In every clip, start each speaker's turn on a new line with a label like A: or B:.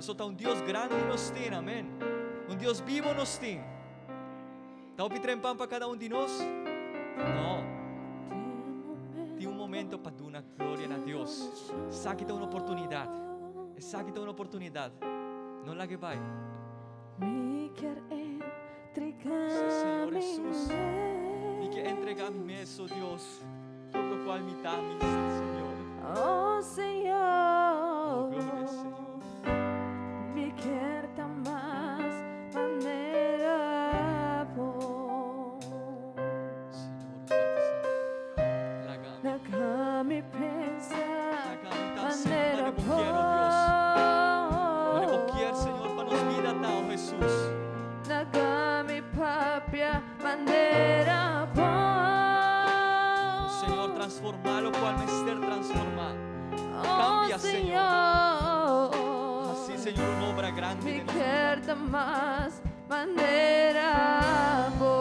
A: Paso ta un Dios grandi nos tin, amen. Un Dios bibo nos tin. Ta hopi trempan pa kada un di nos? No. Tin un momento pa duna gloria na Dios. Esaki ta un oportunidat. Esaki ta un oportunidat. No lag'e bai. Sí, Señor Jesús. Mi ke entrega mi mes, oh Dios. Tur locual mi ta, mi Señor.
B: Oh Señor.
A: Oh, gloria, Señor.
B: Mi kier ta mas manera bo.
A: Señor, laga mi.
B: Laga mi pensa
A: Laga mi ta asina
B: manera
A: manera bo kier, oh Dios. Manera bo kier, Señor, pa nos bida ta, oh Jesús.
B: Laga mi papia manera bo.
A: Señor, transforma locual mester transforma.
B: Oh,
A: Cambia, Señor.
B: Señor.
A: Haci, Señor, un obra grandi
B: Mi
A: den nos vida.
B: kier ta mas manera bo.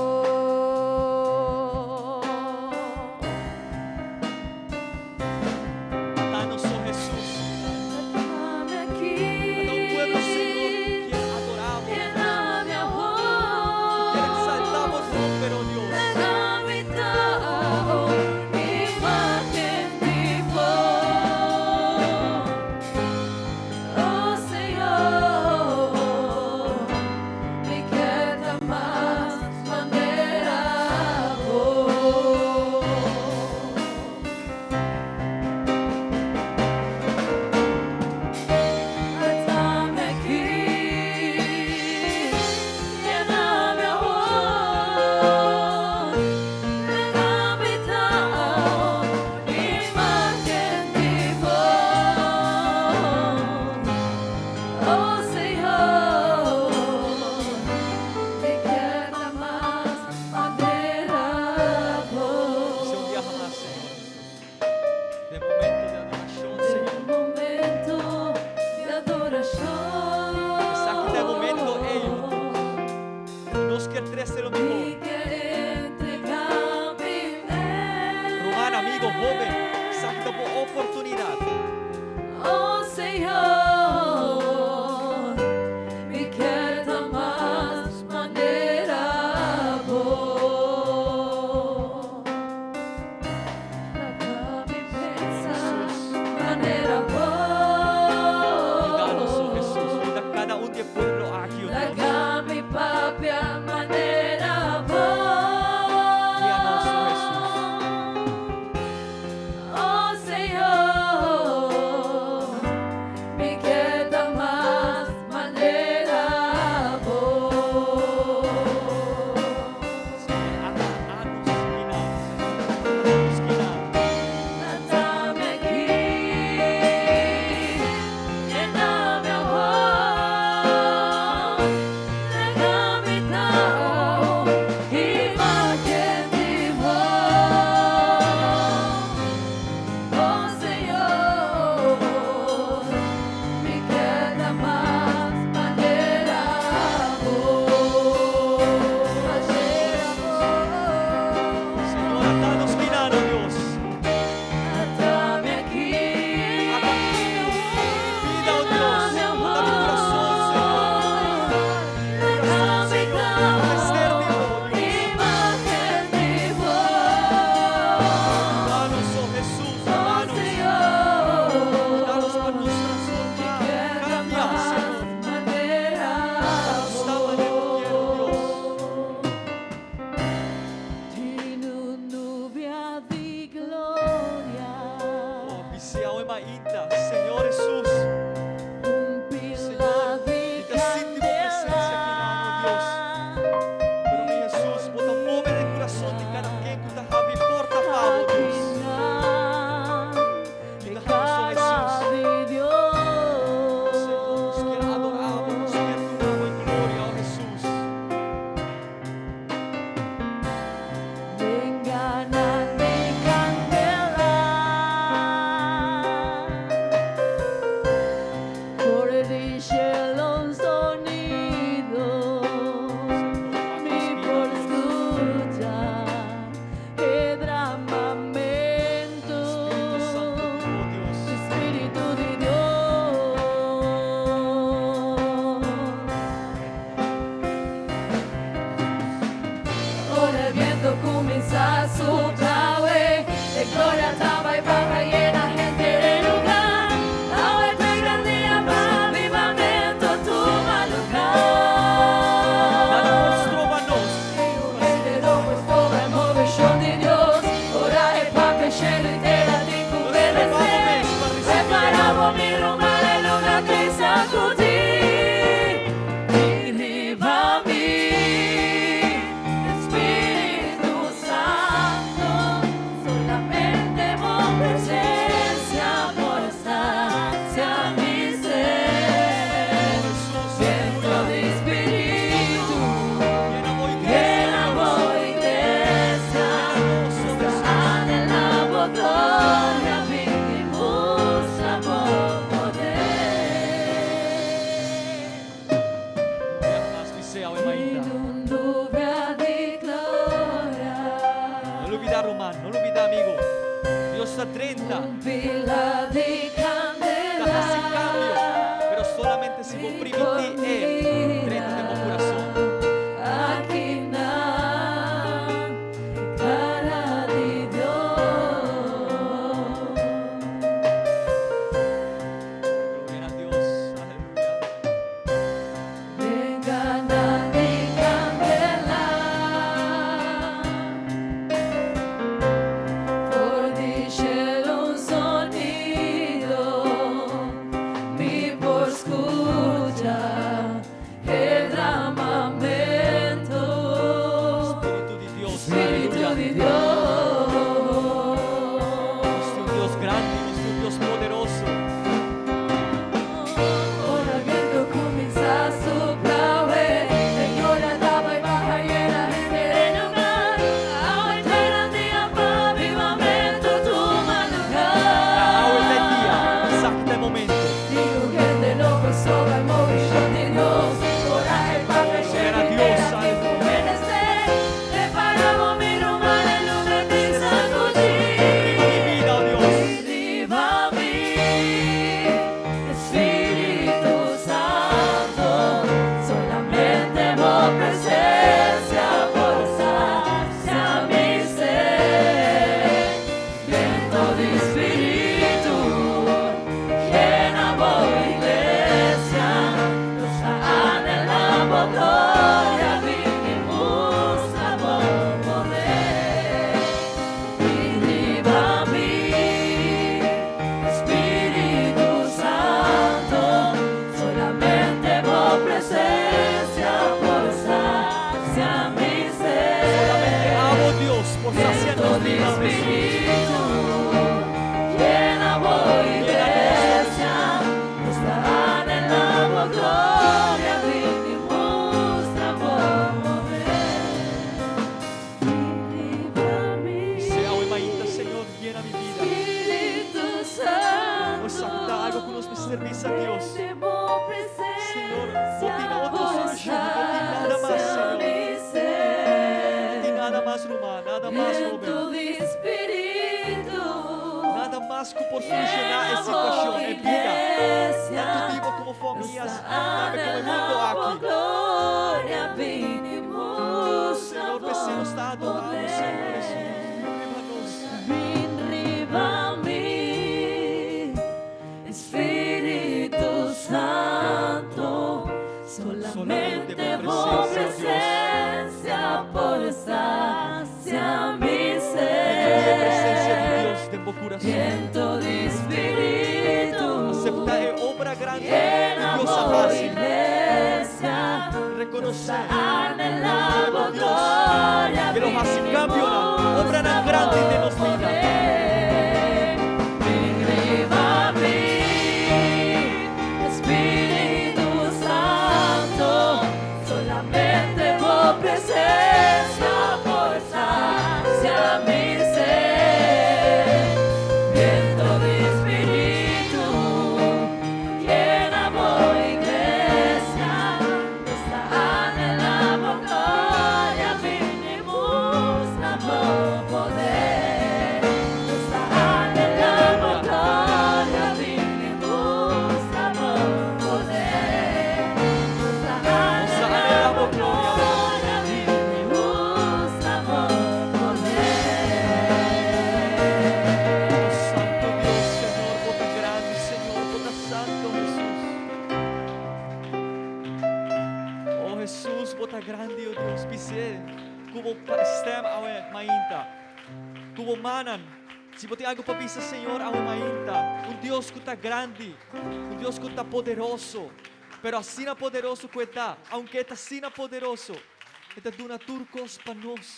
A: Matanos, oh Jesús.
B: Dame aki.
A: Ata un pueblo, Señor, cu kier adora bo.
B: Llena mi amor.
A: Kier exalta bo nomber, oh Dios.
B: Laga mi ta un imagen di bo. Oh Señor, mi kier ta mas manera bo. Dame aki, llena mi amor. Laga mi ta un imagen di bo. Oh Señor, mi kier ta mas manera bo.
A: Sea un biaha mas, Señor Jesús. Den momento di adoracion, Señor.
B: Momento di adoracion.
A: Esaki ta e momento ey, oh Dios. Y nos kier trece lo mihor.
B: Mi kier entrega mi mes.
A: Ruman, amigo, hoben, esaki ta bo oportunidad.
B: Oh Señor, mi kier ta mas manera bo. Laga mi pensa manera bo.
A: Yudanos, oh Jesús. drenta.
B: Un pila di
A: Ta
B: candela.
A: hasi cambio, pero solamente si bo
B: Mi
A: primiti
B: por
A: e drenta den bo
B: mira
A: curason.
B: Aki nan cara di Dios.
A: Gloria na Dios. Aleluya.
B: Den gana di candela. For di cielo un sonido mi por scucha e dramamento.
A: Spirito di Dios.
B: Spirito
A: Aleluya.
B: di Dios.
A: Nos tin un Dios grandi, nos tin un Dios poderoso.
B: Ora biento cuminsa supla, Señor andaba y baja y era gente de lugar. Awe ta gran dia pa avivamento tuma lugar.
A: Awe ta e dia, exacto momento.
B: Digo gente loco sobre el movimiento de Dios. Ora el Padre
A: Gloria a Dios, aleluya.
B: Preparamos mi lugar en lugar de sacudir.
A: Entrego mi vida, oh Dios.
B: Riba mi, Espíritu Santo, solamente bo presencia por sacia mi sed. Viento di Spirito, llena bo iglesia, nos anhelamos gloria, bin y mustra bo poder. Riba mi, Espíritu Santo, solamente bo presencia por sacia mi
A: Solamente
B: sed.
A: abo Dios por saciar
B: Viento
A: nos
B: di
A: vida, Jesús.
B: Espíritu, llena bo iglesia, nos anhelamos gloria, bin y mustra bo poder. Riba mi,
A: Sea awe mainta, Señor, llena mi vida.
B: Espíritu Santo,
A: Exacto, algo cu nos mester bisa Dios.
B: bo
A: Señor, no tin otro solucion, no tin nada mas, Señor. No tin nada mas, ruman, nada mas,
B: Viento
A: joven.
B: di Spirito,
A: Nada mas cu por soluciona e situacion, e bida. Tanto di bo como famia, tambe como e mundo aki.
B: Gloria, bin y mustra
A: Señor, p'esey nos ta adorando, Señor Jesús. Riba nos.
B: Bin riba mi, Espíritu Santo, solamente
A: Solamente
B: bo
A: bo presencia,
B: presencia por sacia mi
A: E presencia di
B: sed.
A: Dios den bo curason.
B: Viento di Spirito,
A: Acepta e obra grandi
B: llena
A: Dios
B: bo
A: a haci.
B: iglesia,
A: Reconoce
B: anhelamos
A: Dios
B: gloria,
A: cu lo haci cambio na obra na grandi den nos bida.
B: Bin riba mi, Espíritu Santo, solamente bo presencia por sacia mi sed. Viento di Spirito, llena bo iglesia, nos anhelamos gloria, bin y mustra bo poder. Nos anhelamos gloria, bin y mustra bo poder. Nos anhelamos gloria, bin y mustra bo poder.
A: Santo Dios, Señor, bo ta grandi, Señor, bo ta santo, Jesús. Oh Jesús, bo ta grandi, oh Dios, bis'e, cu bo stem awe mainta, cu bo mannan, si bo tin algo pa bisa, Señor, awe mainta, un Dios cu ta grandi, un Dios cu ta poderoso, pero asina poderoso cu e ta, aunke ta asina poderoso, e ta duna tur cos pa nos.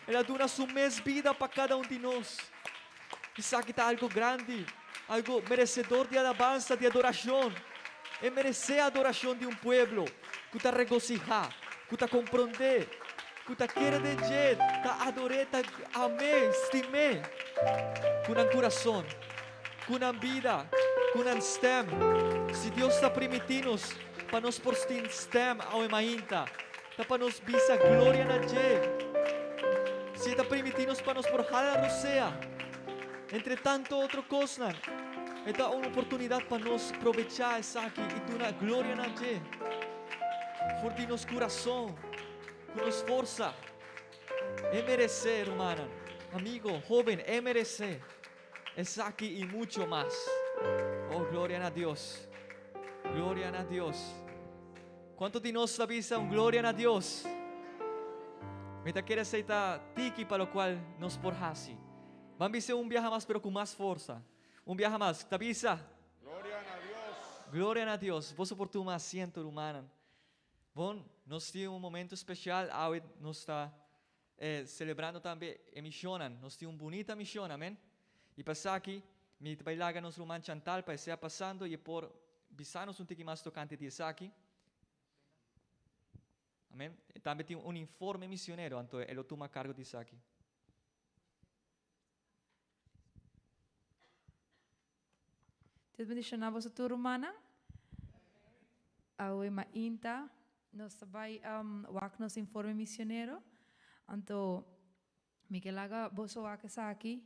A: El a duna su mes bida pa cada un di nos. Esaki ta algo grandi, algo merecedor di alabansa, di adoracion. E merece adoracion di un pueblo cu ta regociha, cu ta compronde, cu ta kere den dje, ta ador'e, ta am'e, stim'e. Cu nan curason, cu nan bida, cu nan stem. Si Dios ta permiti nos pa nos por tin stem awe mainta, ta pa nos bisa gloria na dje. Si E ta permiti nos pa nos por hala rosea. Entre tanto otro kosnan, e ta un oportunidat pa nos probechá esaki i duna gloria na dje for di nos kurason, ku nos forsa. E meresé, rumannan, amigo, hóben, e meresé esaki i mucho mas. Oh, gloria na Dios! Gloria na Dios! Kuantu di nos ta bisa un gloria na Dios? Mi ta kere esei ta tiki pa lokual nos por hasi. Ban bis'é un biaha mas pero ku mas forsa. Un biaha mas, ta bisa.
C: Gloria na Dios.
A: Gloria na Dios. Boso por tuma asiento, rumannan. Bon, nos tin un momento special awe nos ta celebrando tambe e misionnan. Nos tin un bunita mision, amen. Y pa esaki mi ta bay laga nos ruman Chantal pa e sea pasando y e por bisa nos un tiki mas tocante di esaki. Amen. E tambe tin un informe misionero, anto e lo tuma cargo di esaki.
B: Dios bendiciona boso tur rumannan. Awe mainta nos ta bai wak nos informe misionero. Anto mi ke laga boso wak esaki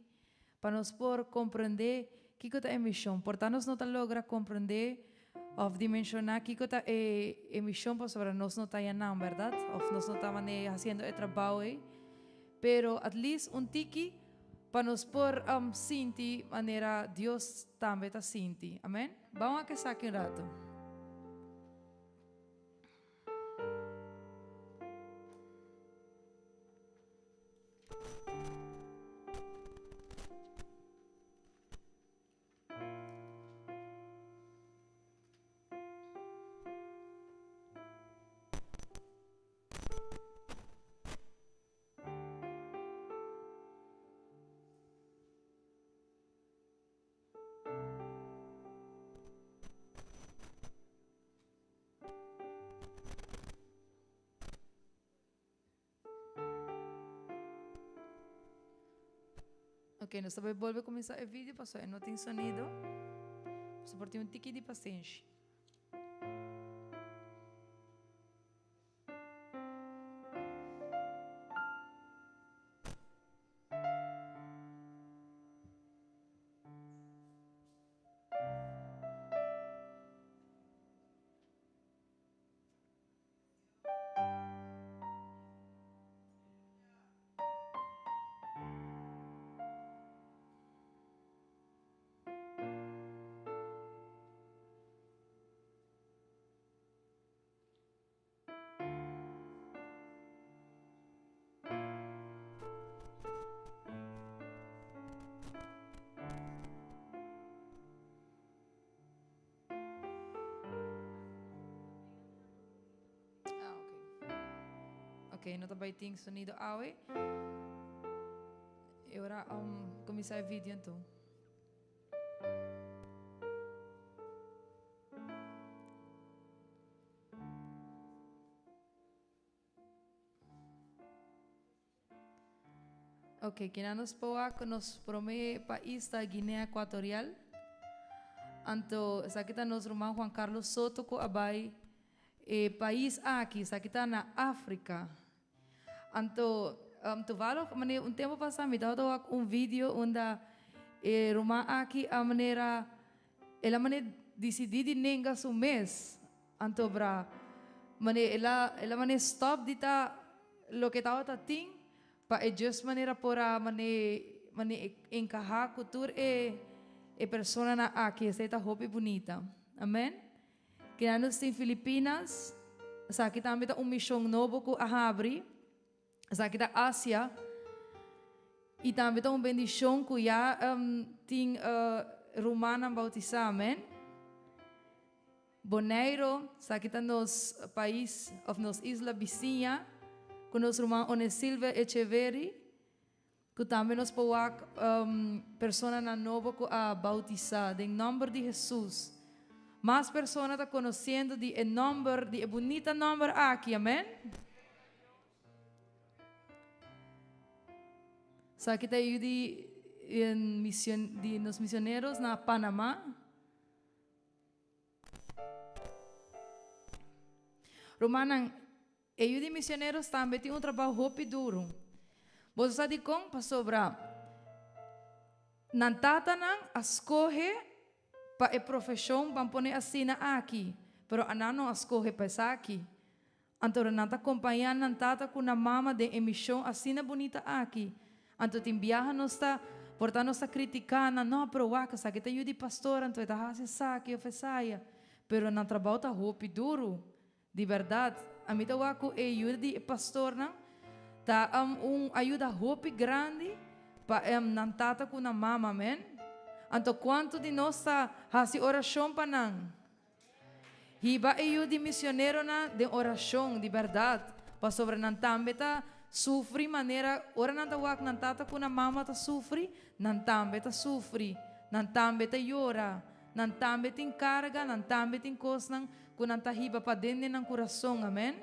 B: pa nos por comprende kiko ta e mision. Por ta nos no ta logra comprende of dimensiona kiko ta e mision pasobra nos no ta yanan, berdad? Of nos no ta mane haciendo e trabao ey. Pero at least un tiki Pa nos por sinti manera Dios tambe ta sinti. Amen? Ban wak esaki un rato. Ok, nos ta bai bolbe kuminsá e video pasobra e no tin sonido. Boso por tin un tiki di pasenshi. Ah, ok. Ok, no ta bai tin sonido awe. E ora um, kuminsá e video anto. Ok, kina nos por wak ku nos prome pais ta Guinea Ecuatorial. Anto esaki ta nos ruman Juan Carlos Soto ku a bai e pais aki, esaki ta na Afrika. Anto tovallig manera un tempo pasa mi tabata wak un video unda e ruman aki a manera el a manera disidí di nenga su mes. Anto bra manera el a el a manera stop di ta loke tabata tin pa e just manera por a mane mane encaha cu tur e e personanan aki. Esey ta hopi bunita. Amen. Kina nos tin Filipinas, esaki tambe ta un mision nobo cu a habri. Esaki ta Asia y tambe ta un bendicion cu ya tin rumannan bautisa. Amen. Boneiro, esaki ta nos pais of nos isla bisiña cu nos ruman Onesilve Echeverry cu tambe nos por wak personanan nobo cu a bautisa den nomber di Jesus. Mas persona ta conociendo di e nomber, di e bunita nomber aki. Amen. Esaki ta yu di di nos misioneros na Panama. Rumannan, e yu di misioneros tambe tin un trabou hopi duru. Boso sa dikon? Pasobra. Nan tatanan a skohe pa e profeshon ban pone asina aki, pero anan no a skohe pa esaki. Anto nan ta kompañá nan tata ku nan mama den e mishon asina bunita aki. Anto tin biaha nos ta por ta nos ta kritiká nan, no, pero wak esaki ta yu di pastor anto e ta hasi esaki òf esaya. Pero nan trabou ta hopi duru. Di bèrdat, ami ta wak ku e yuda di e pastornan ta un ayuda hopi grandi pa nan tata ku nan mama, amen. Anto kuantu di nos ta hasi orashon pa nan? Hiba e yu di misioneronan den orashon, di bèrdat, pasobra nan tambe ta sufri manera ora nan ta wak nan tata ku nan mama ta sufri, nan tambe ta sufri, nan tambe ta yora. Nan tambe tin karga, nan tambe tin kosnan ku nan ta hiba paden den nan kurason. Amen.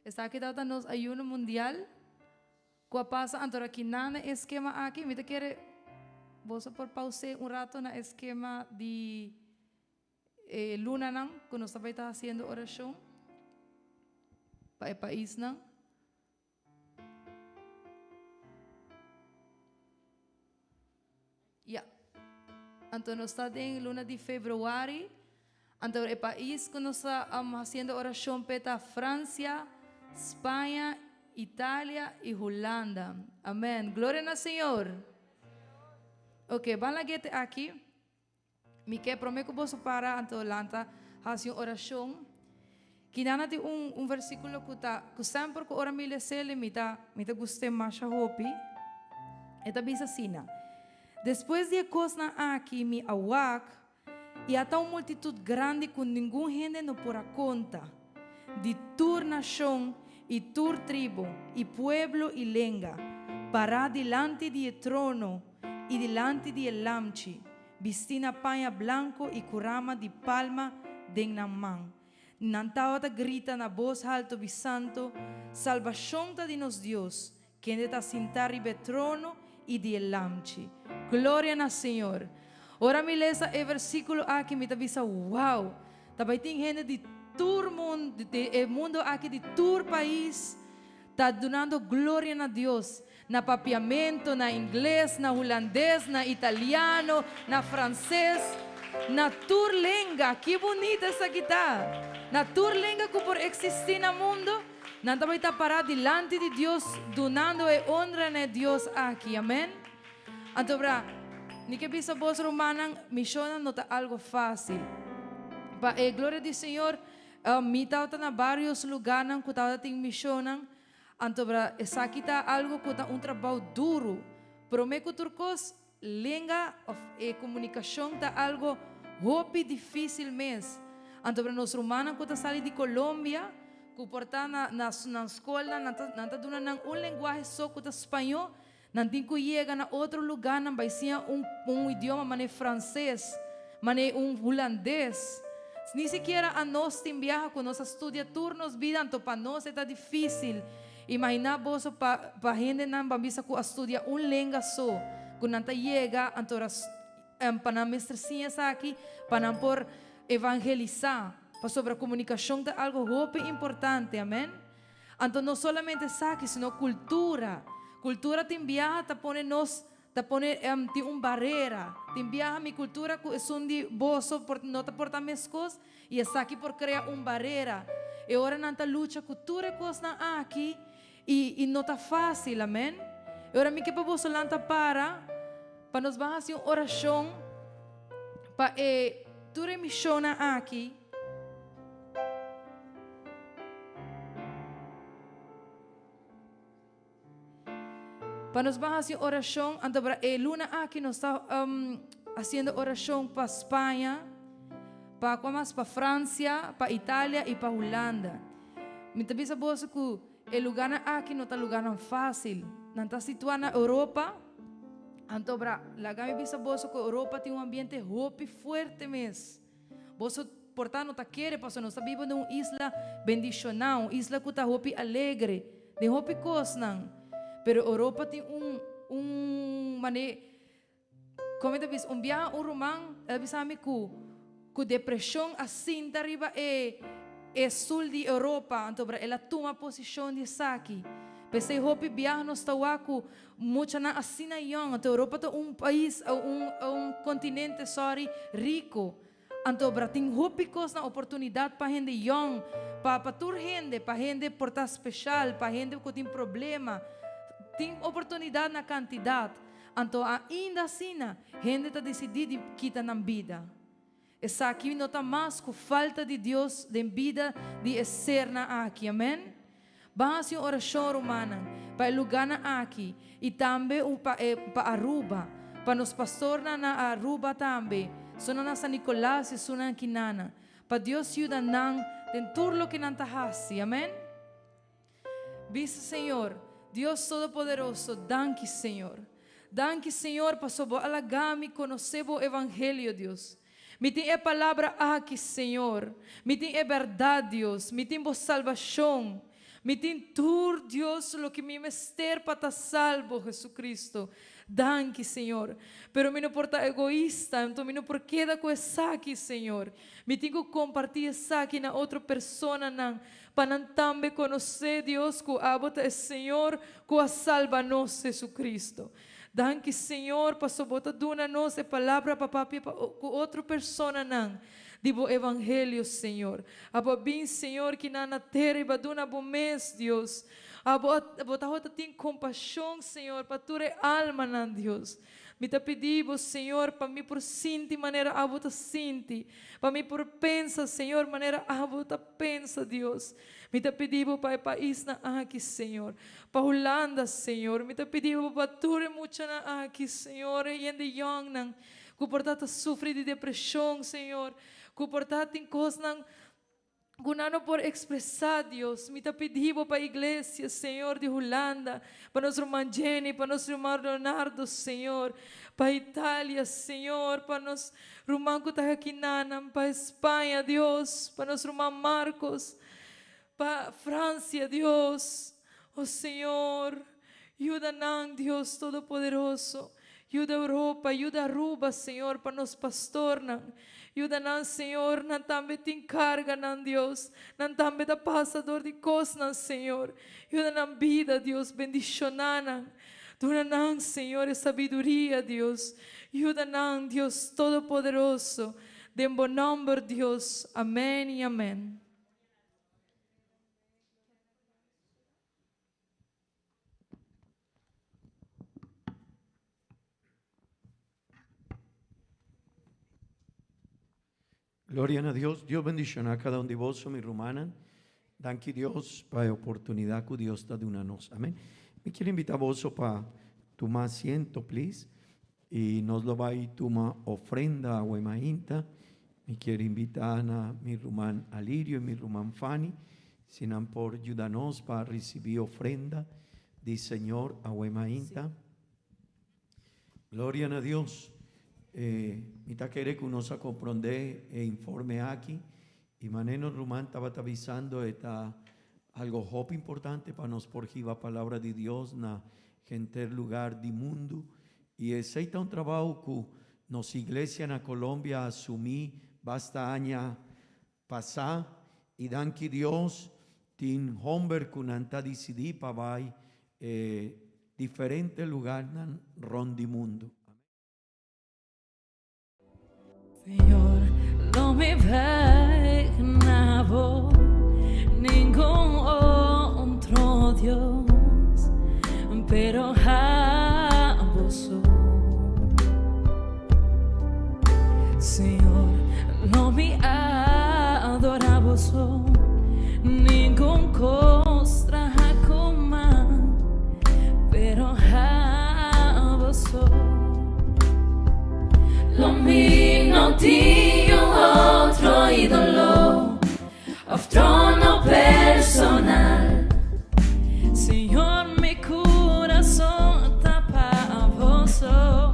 B: Esaki tabata nos ayuno mundial ku a pasa anto aki nan na e skema aki. Mi ta kere boso por paus'é un rato na e skema di e lunanan ku nos ta bai ta hasiendo orashon pa e paisnan. Ya. Anto nos ta den luna di februari. Anto e pais ku nos ta hasiendo orashon p'e ta Francia, Spaña, Italia i Hulanda. Amen. Gloria na Señor. Ok, ban lag'é te aki. Mi ke prome ku boso para anto lanta hasi un orashon. Kinana tin un un versikulo ku ta ku semper ku ora mi les'el mi ta mi ta gust'é masha hopi. E ta bisa asina, Despues di e kosnan aki mi a wak, i ata un multitut grandi ku ningun hende no por a konta, di tur nashon i tur tribu i pueblo i lenga, pará dilanti di e trono i dilanti di e Lamchi, bistí na paña blanko i ku rama di palma den nan man. Nan tabata grita na bos haltu bisanto, Salbashon ta di nos Dios, kende ta sintá riba e trono i di e Lamchi. Gloria na Señor! Ora mi lesa e versíkulo aki mi ta bisa, Wow! Ta bai tin hende di tur mundu, di e mundu aki, di tur pais, Ta dunando gloria na Dios na papiamento, na ingles, na hulandes, na italiano, na frances, na tur lenga. Ki bunita esaki ta! Na tur lenga ku por eksistí na mundo, nan ta bai ta pará dilanti di Dios dunando e honra na e Dios aki. Amen. Anto bra, mi ke bisa bos rumannan, mishonnan no ta algo fásil. Pa e gloria di Señor, Mi tabata na varios lugarnan ku tabata tin mishonnan, anto bra esaki ta algo ku ta un trabou duru. Promé ku tur kos, lenga òf e komunikashon ta algo hopi difísil mes. Anto bra nos rumannan ku ta sali di Colombia, ku por ta na na nan skolnan, nan ta nan ta duna nan un lenguahe so ku ta spañó, nan tin ku yega na otro lugarnan bai siña un un idioma manera franses, manera un hulandes. Ni sikiera anos tin biaha ku nos a studia tur nos bida, anto pa nos e ta difísil. Imaginá boso pa pa hendenan ban bisa ku a studia un lenga so, ku nan ta yega anto ora pa nan mester siña esaki pa nan por evangelisá, pasobra komunikashon ta algu hopi importante, amen. Anto no solamente esaki, sino kultura. Kultura tin biaha ta pone nos, ta pone, tin un barera. Tin biaha mi kultura ku esun di boso por no ta por ta meskos i esaki por krea un barera. E ora nan ta lucha ku tur e kosnan aki i i no ta fásil, amen. E ora mi ke pa boso lanta para pa nos ban hasi un orashon pa e tur e mishonnan aki. Pa nos ban hasi orashon, anto bra e luna aki nos ta hasiendo orashon pa Spaña, pa kua mas? Pa Fransia, pa Italia i pa Hulanda. Mi ta bisa boso ku e lugarnan aki no ta lugarnan fásil. Nan ta situá na Europa, anto bra laga mi bisa boso ku Europa tin un ambiente hopi fuerte mes. Boso por ta no ta kere pasobra nos ta biba den un isla bendishoná, un isla ku ta hopi alegre den hopi kosnan. Pero Europa tin un un mane komo mi ta bisa un biaha un ruman el a bisa mi ku ku depreshon a sinta riba e e sul di Europa anto el a tuma posishon di esaki. P'esei hopi biaha nos ta wak ku Muchanan asina yòn, anto Europa ta un pais, un un kontinente, sorry, riko. Anto bra tin hopi kosnan, oportunidat pa hende yòn, pa pa tur hende, pa hende por ta speshal, pa hende ku tin problema. Tin oportunidat na kantidat. Anto ainda asina hende ta disidí di kita nan bida. Esaki no ta mas ku falta di Dios den bida di e sernan aki. Amen. Ban hasi un orashon, rumannan, pa e lugánan aki i tambe un pa e pa Aruba, pa nos pastornan na Aruba tambe, sunan na San Nicolas i sunan kinana, pa Dios yuda nan den tur loke nan ta hasi. Amen. Bisa, Señor, Dios Todopoderoso, danki, Señor. Danki, Señor, paso Bo a laga mi konosé Bo evangelio, Dios. Mi tin e palabra aki, Señor. Mi tin e bèrdat, Dios. Mi tin Bo salbashon. Mi tin tur, Dios, loke mi mester pa ta salbo, Jesucristo. Danki, Señor. Pero mi no por ta egoista, anto mi no por keda ku esaki, Señor. Mi tin ku kompartí esaki na otro personanan Pa nan tambe konosé, Dios, ku abo ta e Señor ku a salba nos, Jesucristo. Danki, Señor, paso bo ta duna nos e palabra pa papia pa ku otro personanan di bo evangelio, Señor. Abo a bin, Señor, kinan na tera i bo a duna bo mes, Dios. Abo a, bo tabata tin kompashon, Señor, pa tur e almanan, Dios. Mi ta pidi bo, Señor, pa mi por sinti manera abo ta sinti, pa mi por pensa, Señor, manera abo ta pensa, Dios. Mi ta pidi bo pa e paisnan aki, Señor, pa Hulanda, Señor. Mi ta pidi bo pa tur e muchanan aki, Señor, e hende yòngnan ku por ta ta sufri di depreshon, Señor, ku por ta tin kosnan ku nan no por ekspresá, Dios. Mi ta pidi Bo pa iglesia, Señor, di Hulanda, pa nos ruman Jenny, pa nos ruman Leonardo, Señor, pa Italia, Señor, pa nos ruman ku ta hakinanan, pa España, Dios, pa nos ruman Marcos, pa Francia, Dios. O Señor, yuda nan, Dios Todopoderoso. Yuda Europa, yuda Aruba, Señor, pa nos pastornan. Yuda nan, Señor, nan tambe tin carganan, Dios. Nan tambe ta pasa dor di cosnan, Señor. Yuda nan bida, Dios, bendiciona nan. Duna nan, Señor, e sabiduria, Dios. Yuda nan, Dios Todopoderoso. Den bo nomber, Dios. Amen y amen.
C: Gloria na Dios. Dios bendiciona cada un di boso, mi rumannan. Danki Dios pa e oportunidad cu Dios ta duna nos. Amen. Mi kier invita boso pa tuma asiento, please. Y nos lo bay tuma ofrenda awe mainta. Mi kier invita na mi ruman Alirio y mi ruman Fanny si nan por yuda nos pa ricibi ofrenda di Señor awe mainta. Gloria na Dios. Mi ta kere cu nos a compronde e informe aki y mane nos ruman tabata bisando e ta algo hopi importante pa nos por hiba palabra di Dios na henter lugar di mundu y esey ta un trabao cu nos iglesia na Colombia a asumi basta aña pasa y danki Dios tin homber cu nan ta dicidi pa bay e diferente lugarnan rond di mundu.
B: Señor, lo mi bai na bo, ningun otro Dios, pero abo so. Señor, lo mi adora bo so, ningun cos traha cu man, pero abo. Lo mi no tin un otro ídolo of trono personal. Señor mi curason ta pa bo so.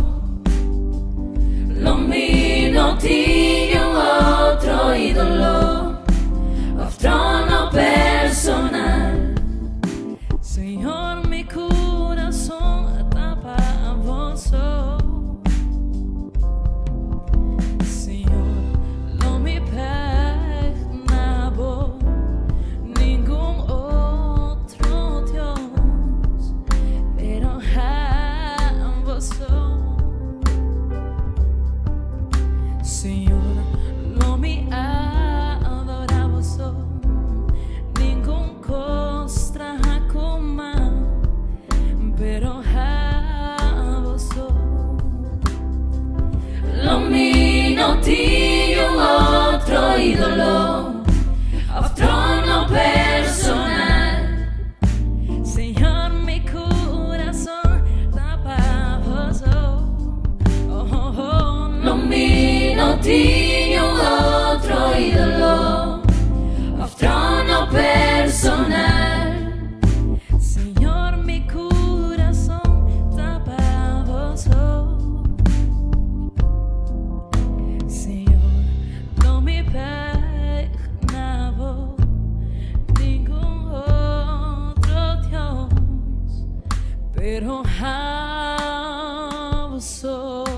B: Lo mi no tin un otro ídolo of trono personal. Señor mi curason ta pa bo so. Señor lo mi peg na bo ningun otro Dios pero abo so. Señor lo mi adora bo so ningun cos traha cu man pero abo so. Lo mi no tin un otro idolo of trono personal. Señor mi curason ta pa bo so. Oh, oh, oh. Lo mi no tin un otro idolo of trono personal. Señor mi curason ta pa bo so. Señor lo mi peg na bo ningun otro Dios pero abo so.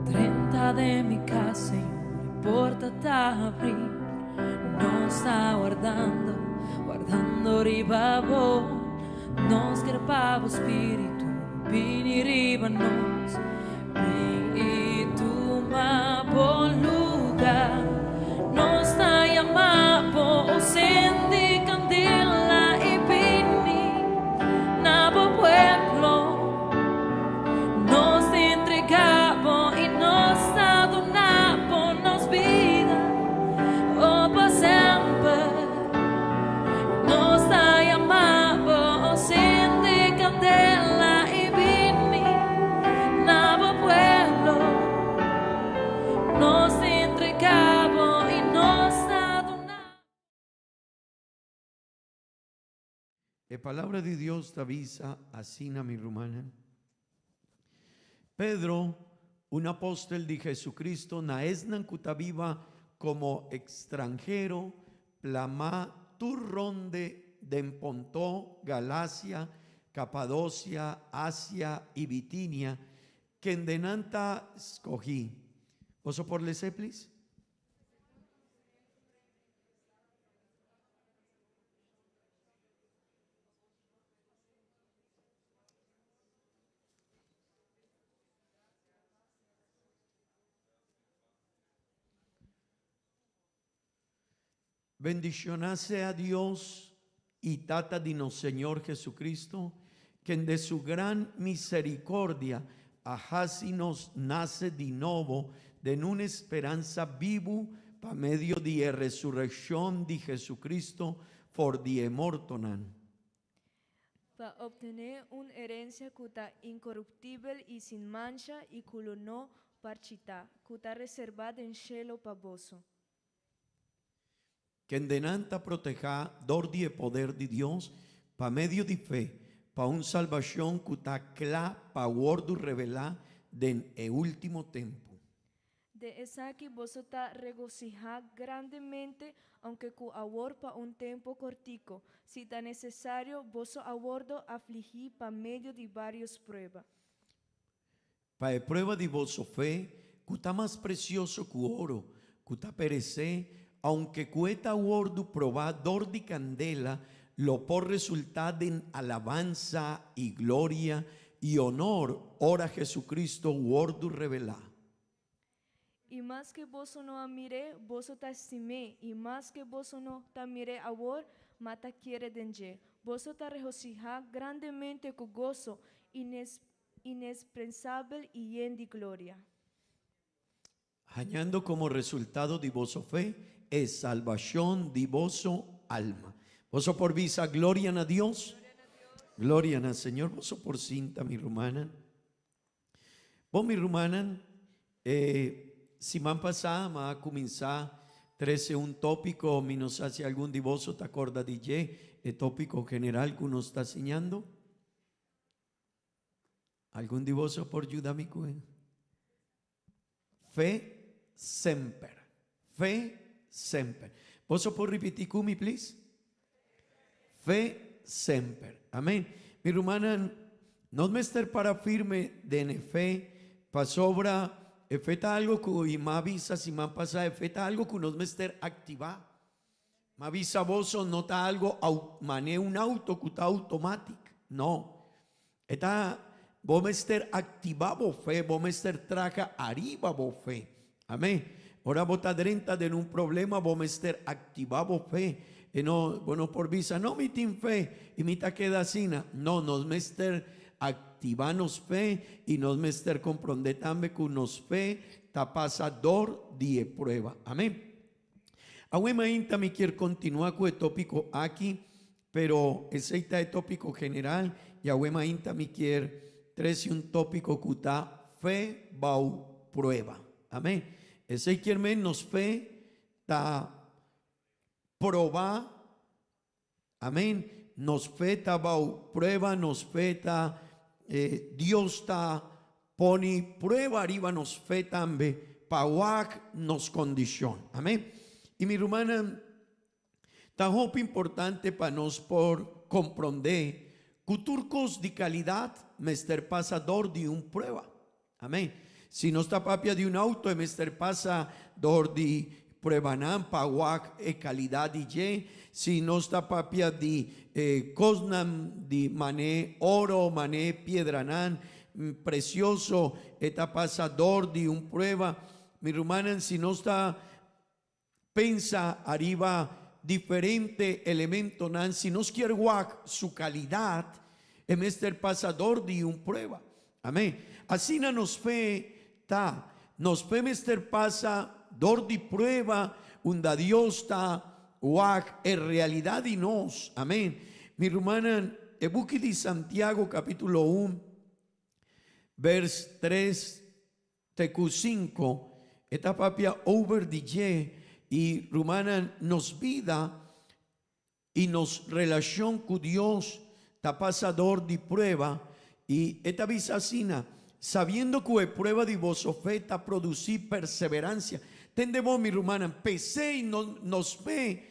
B: Drenta den mi cas, Señor, e porta ta abrí. Nos ta wardando, wardando riba bo. Nos ker pa bo spiritu bini riba nos. Bin i tuma bo luga. Nos ta yama bo, o sendi kandela i bini na bo pueblo. Nos ta entrega bo i nos ta duna bo nos bida, o pa semper. Nos ta yama bo, o sende kandela i bini na bo pueblo. Nos ta entrega bo i nos ta duna.
C: E palabra di Dios ta bisa asina, mi rumannan. Pedro, un apostel di Jesucristo, na esnan cu ta biba como extranhero, plama tur ronde den Ponto, Galacia, Capadocia, Asia y Bitinia, kende nan ta scogi. Boso por lese, please? Bendiciona sea Dios y Tata di nos Señor Jesucristo, ken de su gran misericordia a haci nos nace di nobo den un esperanza bibu pa medio di e resurreccion di Jesucristo for di e mortonan.
D: Pa obtené un herencia cu ta incoruptibel y sin mancha y cu lo no parchitá, cu ta reservá den shelo pa boso.
C: Kendenan ta protehá dor di e poder di Dios pa medio di fe, pa un salbashon ku ta kla pa wòrdu revelá den e último tempu.
D: Den esaki boso ta regosihá grandemente, ounke ku awor pa un tempu kortiko, si ta nesesario, boso a wòrdu afligí pa medio di vários prueba.
C: Pa e prueba di boso fe, ku ta mas presioso ku oro, ku ta peresé, ounke ku e ta wòrdu probá dor di kandela, lo por resultá den alabansa i gloria i onor ora Jesucristo wòrdu revelá.
D: I maske boso no a mir'é, boso ta stim'é, i maske boso no ta mir'é awor, ma ta kere den dje. Boso ta regosihá grandemente ku goso inexpresabel i yen di gloria.
C: Hañando komo resultado di boso fe e salbashon di boso alma. Boso por bisa gloria na Dios? Gloria na Señor. Boso por sinta, mi rumannan. Bon, mi rumannan, e siman pasá mi a kuminsá trese un tópiko, mi no sa si algun di boso ta kòrda di dje, e tópiko general ku nos ta siñando. Algun di boso por yuda mi ku e? Fe semper. Fe semper. Boso por ripití ku mi, please? Fe semper. Amén. Mi rumannan, nos mester para firme den e fe, pasobra e fe ta algo ku, i m'a bisa siman pasá, e fe ta algo ku nos mester aktivá. M'a bisa boso, no ta algo au, man'é un auto ku ta automatic. No. E ta, bo mester activa bo fe, bo mester traha ariba bo fe. Amén. Ora bo ta drenta den un problema, bo mester activa bo fe. E no, bo no por bisa, no, mi tin fe y mi ta keda asina. No, nos mester activa nos fe y nos mester comprende tambe cu nos fe ta pasa dor di e prueba. Amén. Awe mainta mi kier continua cu e topico aki, Pero esei ta e tópiko general i awe mainta mi kier trese un tópiko ku ta fe bou prueba. Amén. Esei kier men nos fe ta probá. Amén. Nos fe ta bou prueba, nos fe ta, Dios ta pone prueba riba nos fe tambe pa wak nos kondishon. Amén. I mi rumannan, Ta hopi importante pa nos por komprondé ku tur kos di kalidat mester pasa dor di un prueba. Amén. Si nos ta papia di un outo e mester pasa dor di pruebanan pa wak e kalidat di dje. Si nos ta papia di kosnan di mané oro, mané piedranan presioso e ta pasa dor di un prueba. Mi rumannan, si nos ta Pensa ariba diferente elementonan, si nos kier wak su calidad, e mester pasa dor di un prueba. Amen. Asina nos fe ta. Nos fe mester pasa dor di prueba unda Dios ta wak e realidad di nos. Amen. Mi rumannan, e buki di Santiago capitulo un, vers tres Te ku sinku, e ta papia over di dje i rumannan nos bida i nos relashon ku Dios ta pasa dor di prueba i e ta bisa asina, Sabiendo ku e prueba di boso fe ta produsí perseveransia. Tende bo, mi rumannan, p'esei nos fe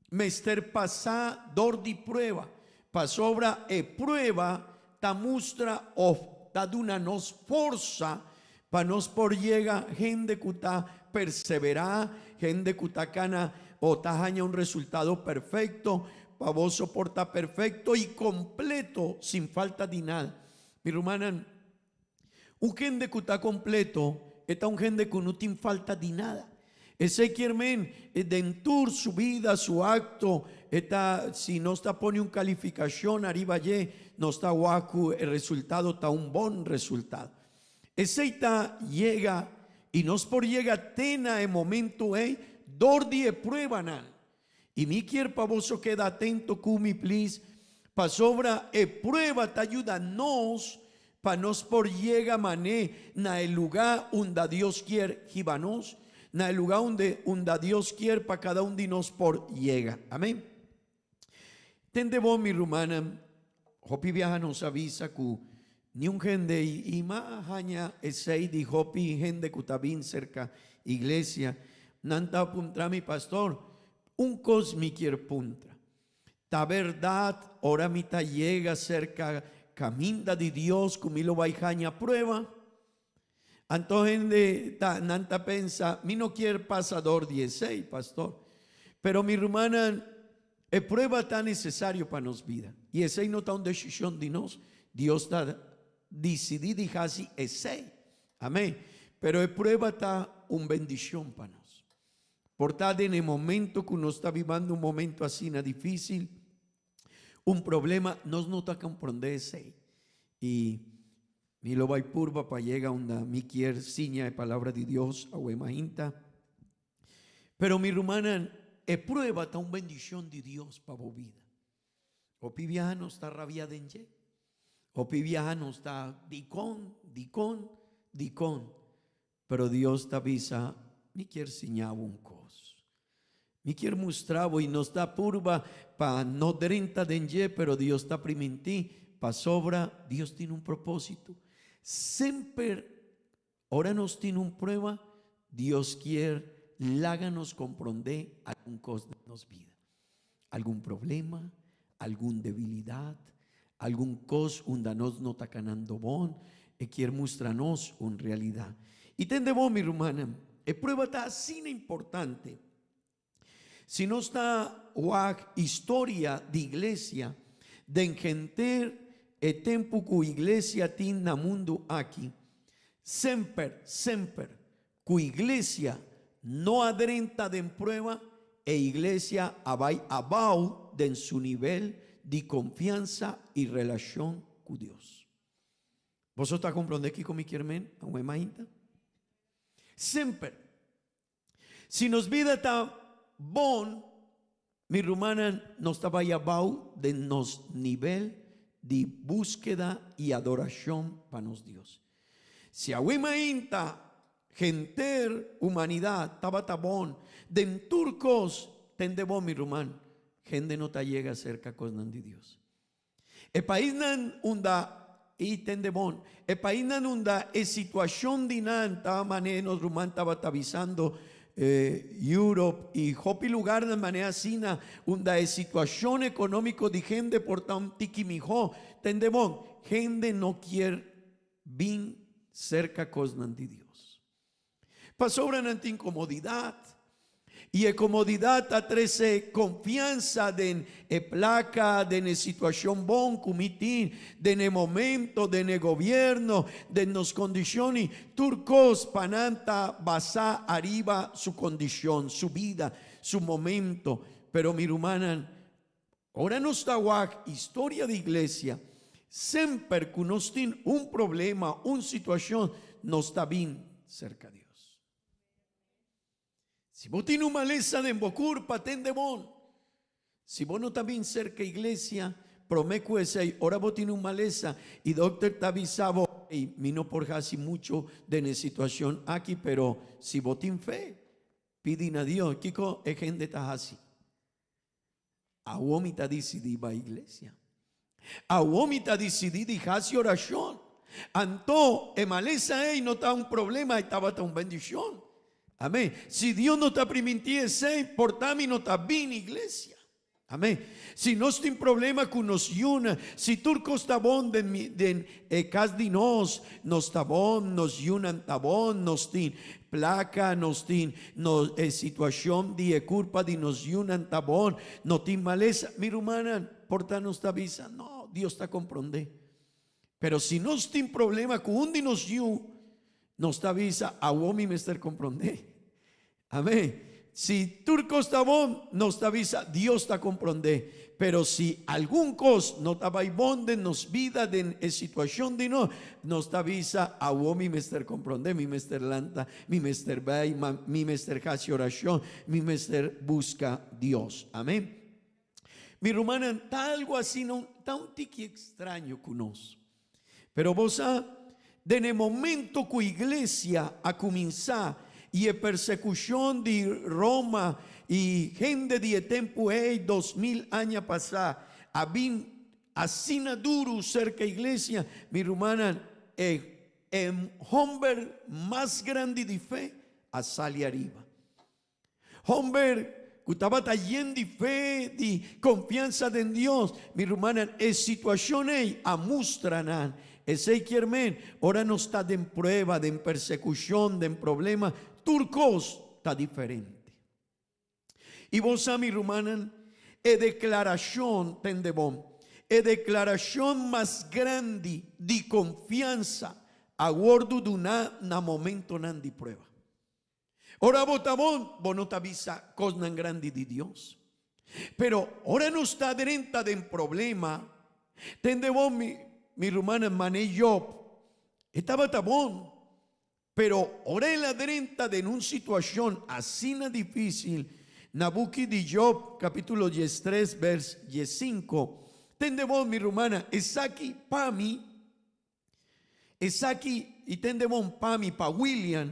C: mester pasa dor di prueba, pasobra e prueba ta mustra of ta duna nos forsa pa nos por yega hende ku ta perseverá, hende ku ta kana o ta haña un resultado perfekto, pa boso por ta perfekto i kompleto sin falta di nada. Mi rumannan, Un hende ku ta kompleto e ta un hende ku no tin falta di nada. Esei kier men den tur su bida, su akto, e ta, si nos ta pone un kalifikashon ariba dje, nos ta wak ku e resultado ta un bon resultado. Esei ta yega i nos por yega te na e momento ei dor di e pruebanan. I mi kier pa boso keda atento ku mi please, pasobra e prueba ta yuda nos pa nos por yega mané na e lugá unda Dios kier hiba nos, na e lugá unde unda Dios kier pa kada un di nos por yega. Amén. Tende bo mi rumannan, hopi biaha nos a bisa ku niun hende i ma haña esei di hopi hende ku ta bin serka iglesia, nan ta puntra mi, Pastor, un kos mi kier puntra, ta bèrdat ora mi ta yega serka kaminda di Dios ku mi lo bai haña prueba? Anto hende ta nan ta pensa, mi no kier pasa dor di esei, pastor. Pero mi rumannan, e prueba ta necesario pa nos bida. Y esei no ta un decision di nos. Dios ta dicidi di haci esei. Amen. Pero e prueba ta. un bendishon pa nos. Por ta den e momento ku nos ta bibando un momento asina difísil, un problema, nos no ta komprondé esei. I mi lo bai purba pa yega unda mi kier siña e palabra di Dios awe mainta. Pero mi rumannan, e prueba ta un bendishon di Dios pa bo bida. Hopi biaha nos ta rabia den dje. Hopi biaha nos ta dikon, dikon, dikon. Pero Dios ta bisa, Mi kier siña bo un kos. Mi kier mustra bo i nos ta purba pa no drenta den dje, pero Dios ta primintí, pasobra Dios tin un propósito. Semper ora nos tin un prueba, Dios kier laga nos komprondé algun kos den nos bida. Algun problema, algun debilidat, algun kos unda nos no ta kanando bon, e kier mustra nos un realidat. I tende bon, mi rumannan, e prueba ta asina importante. Si nos ta wak historia di iglesia den henter e tempu ku iglesia tin na mundu aki, semper, semper ku iglesia no a drenta den prueba, e iglesia a bai abao den su nivel di konfiansa i relashon ku Dios. Boso ta komprondé kiko mi kier men, awe mainta? Semper. Si nos bida ta bon, mi rumannan, nos ta bai abao den nos nivel di búskeda i adorashon pa nos Dios. Si awe mainta henter humanidat tabata bon den tur kos, tende bon, mi ruman, hende no ta yega serka kosnan di Dios. E paisnan unda i tende bon, e paisnan unda e situashon di nan ta manera nos ruman tabata bisando Europe i hopi lugarnan manera asina unda e situashon ekonómiko di hende por ta un tiki mihó, tende bon, hende no kier bin serka kosnan di Dios. Pasobra nan tin komodidat. I e komodidat ta trese konfiansa den e plaka, den e situashon bon ku mi tin, den e momento, den e gobièrnu, den nos kondishon i tur kos pa nan ta basá ariba su kondishon, su bida, su momento. Pero mi rumannan, Ora nos ta wak historia di iglesia, semper ku nos tin un problema, un situashon, nos ta bin serka Dios. Si bo tin un malesa den bo kurpa, tende bon. Si bo no ta bin serka iglesia, promé ku esei, ora bo tin un malesa i dokter ta bisa bo, Ey, mi no por hasi mucho den e situashon aki, pero si bo tin fe, pidi na Dios. Kiko e hende ta hasi? Awor mi ta disidí bai iglesia. Awor mi ta disidí di hasi orashon. Anto e malesa ei no ta un problema, e tabata un bendishon. Amén. Si Dios no ta primintí esei, por ta mi no ta bini iglesia. Amén. Si nos tin problema ku nos yuna, si tur kos ta bon den mi, den e kas di nos, nos ta bon, nos yunan ta bon, nos tin Plaka nos tin, nos e situacion di e curpa di nos yunan ta bon, no tin malesa. Mi rumannan, por ta nos ta bisa, no, Dios ta comprende. Pero si nos tin problema cu un di nos yu, nos ta bisa, awo mi mester comprende. Amén. Si tur cos ta bon, nos ta bisa, Dios ta comprende. Pero si algun cos no ta bay bon den nos bida, den e situacion di nos, nos ta bisa, Awo mi mester comprende, mi mester lanta, mi mester bay, mi mester haci oracion, mi mester busca Dios. Amen. Mi rumannan, ta algo asina, ta un tiki extraño cu nos. Pero bo sa, den e momento ku iglesia a kuminsá i e persekushon di Roma i hende di e tempu ei, 2000 aña pasá, a bin asina duru serka iglesia, mi rumannan, e e homber mas grandi di fe a sali ariba. Homber ku tabata yen di fe, di konfiansa den Dios. Mi rumannan, e situashon ei a mustra nan. Esei kier men, ora nos ta den prueba, den persekushon, den problema, tur kos ta diferente. I bo sa, mi rumannan, e deklarashon, tende bon, e deklarashon mas grandi di konfiansa a wòrdu duná na momentonan di prueba. Ora bo ta bon, bo no ta bisa kosnan grandi di Dios. Pero ora nos ta drenta den problema, tende bon mi, mi rumannan, mane Job, e tabata bon, pero ora el a drenta den un situashon asina difísil, na buki di Job, kapítulo diestres, bèrs diessinko, tende bon mi rumannan, esaki pa mi, Esaki, i tende bon pa mi, pa William,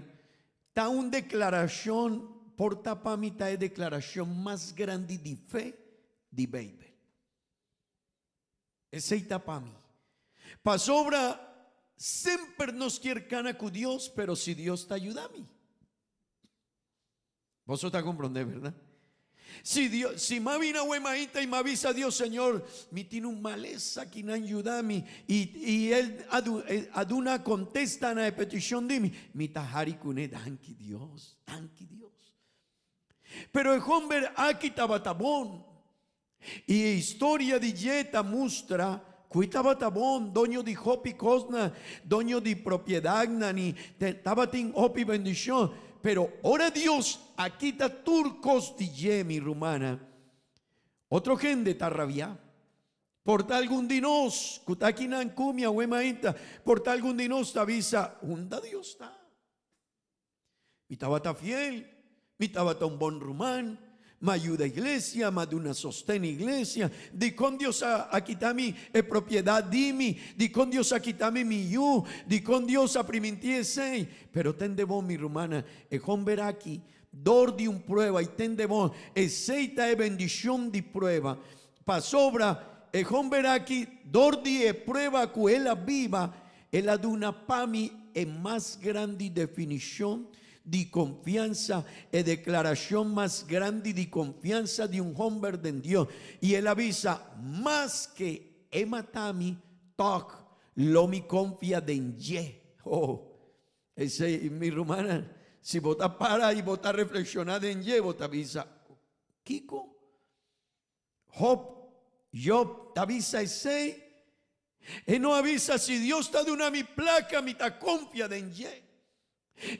C: ta un deklarashon, por ta pa mi ta e deklarashon mas grandi di fe di Beibel. Esei ta pa mi. Pasobra semper nos kier kana ku Dios, pero si Dios ta yuda mi. Boso ta comprende, verdad? Si Dios, si m'a bini awe maita y m'a bisa Dios, Señor, mi tin un malesa ki nan yuda mi, y, y El a, du, eh, a duna contesta na e peticion di mi, mi ta hari cune, danki Dios, danki Dios. Pero e homber aki tabata bon. I e historia di dje ta mustra ku e tabata bon, doño di hopi kosnan, doño di propiedatnan i tabatin hopi bendishon. Pero ora Dios a kita tur kos di dje, mi rumannan, otro hende ta rabiá. Por ta algun di nos ku ta akinan ku mi awe mainta, por ta algun di nos ta bisa, Unda Dios ta? Mi tabata fiel, mi tabata un bon ruman, m'a yuda iglesia, m'a duna sosten iglesia. Dikon Dios a a kita mi e propiedat di mi? Dikon Dios a kita mi mi yu? Dikon Dios a primintí esei? Pero tende bon, mi rumannan, e homber aki, dor di un prueba, i tende bon, esei ta e bendishon di prueba, pasobra e homber aki, dor di e prueba ku el a biba, El a duna pa mi e mas grandi definishon di konfiansa, e deklarashon mas grandi di konfiansa di un hòmber den Dios. I el a bisa, Maske e mata mi, tòg lo mi konfia den dje. Oh, esei, mi rumannan, si bo ta para i bo ta reflekshoná den dje, bo ta bisa, Kiko? Job, Job ta bisa esei. E no a bisa si Dios ta duna mi placa mi ta confia den dje.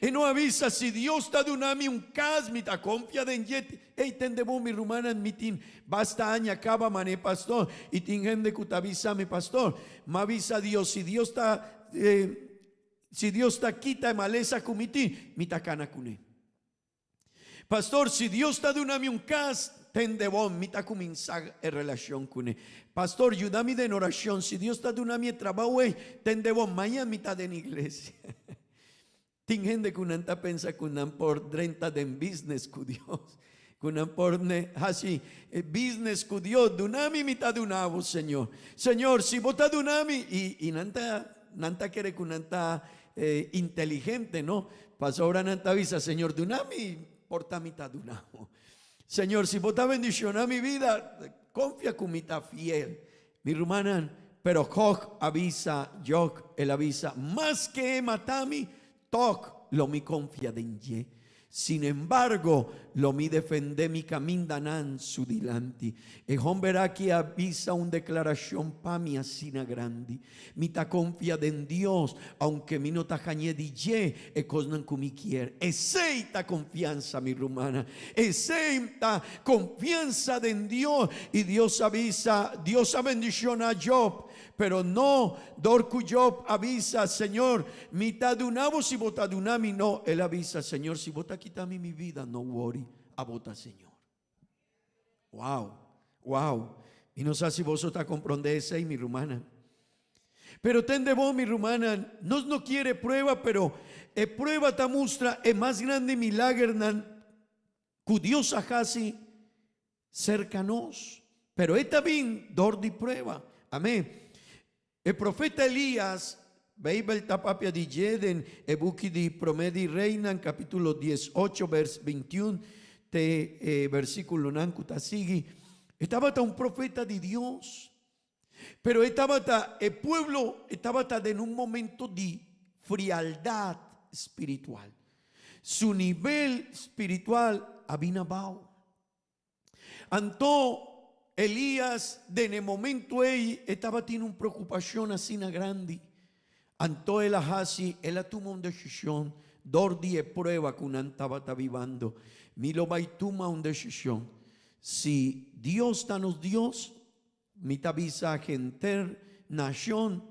C: E no a bisa si Dios ta duna mi un cas mi ta confia den dje. Ey tende bo mi rumannan mi tin basta aña caba mane pastor y tin hende cu ta bisa mi pastor ma bisa Dios si Dios ta si Dios ta kita e malesa cu mi tin mi ta cana cune. Pastor, si Dios ta duna mi un cas, tende bon, mi ta cuminsa e relacion cune. Pastor, yuda mi den oracion, si Dios ta duna mi e trabao ey, tende bon, mañan mi ta den iglesia. Tin hende cu nan ta pensa cu nan por drenta den business cu Dios, cu nan por haci business cu Dios, duna mi, mi ta duna bo, Señor. Señor, si bo ta duna mi, y, y nan ta, nan ta kere cu nan ta inteligente, no? Pasobra nan ta bisa, Señor, duna mi, por ta mi ta duna bo. Señor, si bo ta bendiciona mi vida, confia cu mi ta fiel. Mi rumannan, pero Jog a bisa, Jog, el a bisa, Maske e mata mi, Tòg lo mi konfia den dje. Sin embargo, lo mi defendé mi kamindanan su dilanti. E hòmber aki a bisa un deklarashon pa mi asina grandi. Mi ta konfia den Dios, ounke mi no ta hañ'é di dje e kosnan ku mi kier. Esei ta konfiansa, mi rumannan. Esei ta konfiansa den Dios. I Dios a bisa, Dios a bendishoná Job. Pero no dor cu Job a bisa, Señor, mi ta duna bo si bo ta duna mi. No, el a bisa, Señor, si bo ta kita mi mi vida, no worry, abo ta Señor. Wow, wow. Mi no sa si boso ta comprende esey, mi rumannan. Pero tende bo, mi rumannan, nos no kier e prueba, pero e prueba ta mustra e mas grandi milagernan cu Dios a haci Serka nos. Pero e ta bin dor di prueba. Amén. E profeta Elías, Beibel ta papia di dje den e buki di Promé di Reinan, kapítulo diesocho, bers bintiun te e versíkulonan ku ta sigui. E tabata un profeta di Dios. Pero e tabata, e pueblo e tabata den un momento di frialdat spiritual. Su nivel spiritual a bin abao. Anto Elías den e momento ei e tabatin un preokupashon asina grandi. Anto el a hasi, el a tuma un desishon. Dor di e prueba ku nan tabata bibando. Mi lo bai tuma un desishon. Si Dios ta nos Dios, mi ta bisa henter nashon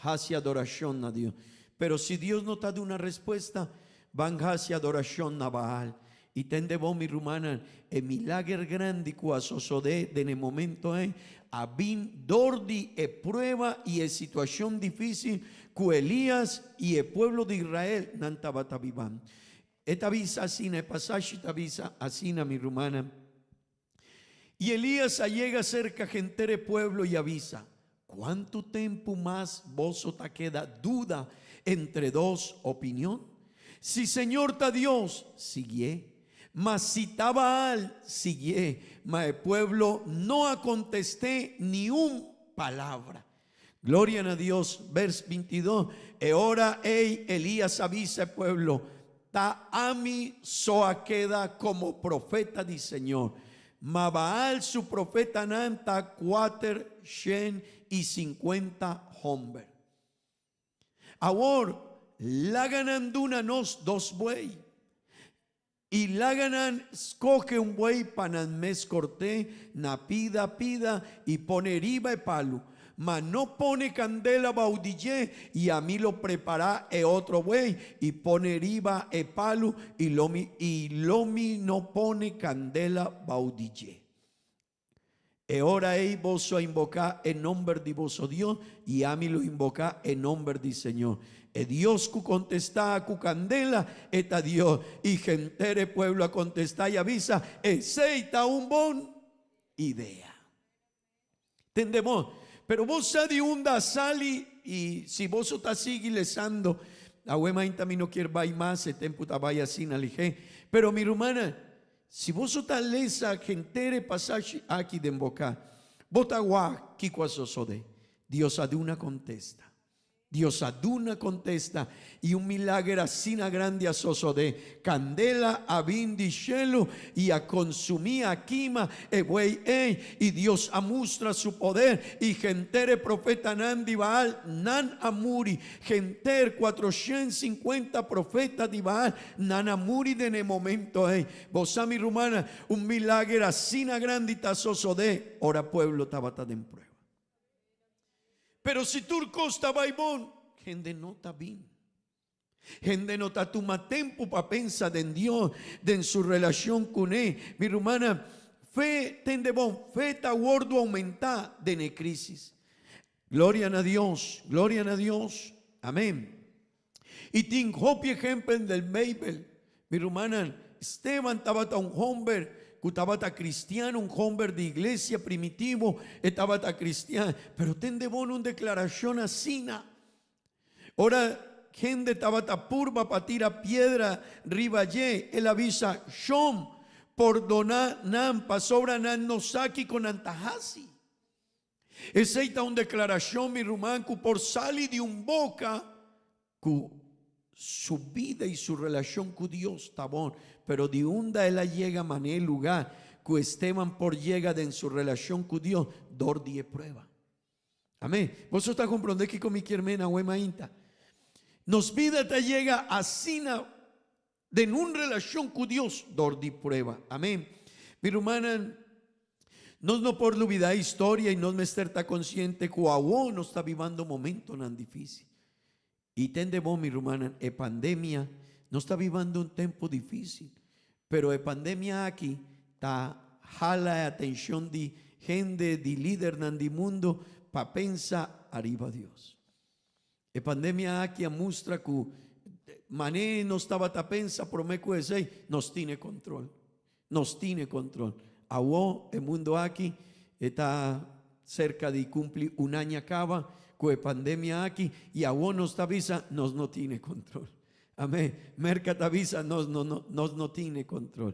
C: hasi adorashon na Dios. Pero si Dios no ta duna respuesta, ban hasi adorashon na Baal. I tende bo, mi rumannan, e milager grandi ku a sosodé den e momento ei a bin dor di e prueba i e situashon difísil ku Elías i e pueblo di Israel nan tabata bibando. E ta bisa asina, e pasashi ta bisa asina, mi rumannan. I Elías a yega serka henter e pueblo i a bisa, Kuantu tempu mas boso ta keda duda entre dos opinion? Si Señor ta Dios, siguié, ma si ta Baal, siguié. Ma e pueblo no a kontest'é ni un palabra. Gloria na Dios. Vers 22, E ora ei Elías a bisa e pueblo, Ta ami so a keda komo profeta di Señor, ma Baal su profetanan ta kuater shen i sinkuenta hòmber. Awor, laga nan duna nos dos buey. I laga nan skohe un buey pa nan mes kort'é na pida pida i pone riba e palu, ma no pone kandela bou di dje, i ami lo prepará e otro buey i pone riba e palu i lo mi i lo mi no pone kandela bou di dje. E ora ei boso a inboká e nomber di boso Dios, i ami lo inboká e nomber di Señor. E Dios ku kontestá ku kandela, e ta Dios. I henter e pueblo a kontestá i a bisa, Esei ta un bon idea. Tende bon. Pero bo sa di unda a sali, i si boso ta sigui lesando, awe mainta mi no kier bai mas, e tempu ta bai asina lihé. Pero mi rumannan, Si boso ta lesa henter e pasashi aki den boka, bo ta wak kiko a sosodé. Dios a duna kontesta. Dios a duna kontesta i un milager asina grandi a sosodé. Kandela a bin di shelu i a konsumí, a kima e buey ei, i Dios a mustra su poder i henter e profetanan di Baal nan a muri. Henter 450 profeta di Baal Nan a muri den e momento ei. Bo sa, mi rumannan, un milager asina grandi ta sosodé ora pueblo tabata den prueba. Pero si tur kos ta bai bon, hende no ta bin. Hende no ta tuma tempu pa pensa den Dios, den su relashon kuné. Mi rumannan, fe, tende bon, fe ta wòrdu oumentá den e krísis. Gloria na Dios, gloria na Dios. Amén. I tin hopi ehempel del Beibel. Mi rumannan, Esteban tabata un homber ku tabata kristian, un homber di iglesia primitivo, e tabata kristian. Pero tende bon un deklarashon asina. Ora hende tabata purba pa tira piedra riba dje, el a bisa, Shon, pordoná nan, pasobra nan no sa kiko nan ta hasi. Esei ta un deklarashon, mi ruman, ku por sali di un boka ku su bida i su relashon ku Dios ta bon, pero di unda el a yega manera e lugá ku Esteban por yega den su relashon ku Dios dor di e prueba. Amén. Boso ta komprondé kiko mi kier mena awe mainta? Nos bida ta yega asina den un relashon ku Dios dor di prueba. Amén. Mi rumannan, nos no por lubidá e historia i nos mester ta konsiente ku awor nos ta bibando momentonan difísil. I tende bon, mi rumannan, e pandemia, nos ta bibando un tempu difísil, pero e pandemia aki ta hala e atenshon di hende, di lidernan di mundu pa pensa ariba Dios. E pandemia aki a mustra ku manera nos tabata pensa promé ku esei, nos tin e kontrol. Nos tin e kontrol. Awor e mundo aki e ta serka di kumpli un aña kaba ku e pandemia aki i awor nos ta bisa nos no tin e kontrol. Amén. Merka ta bisa nos no nos no tin e kontrol.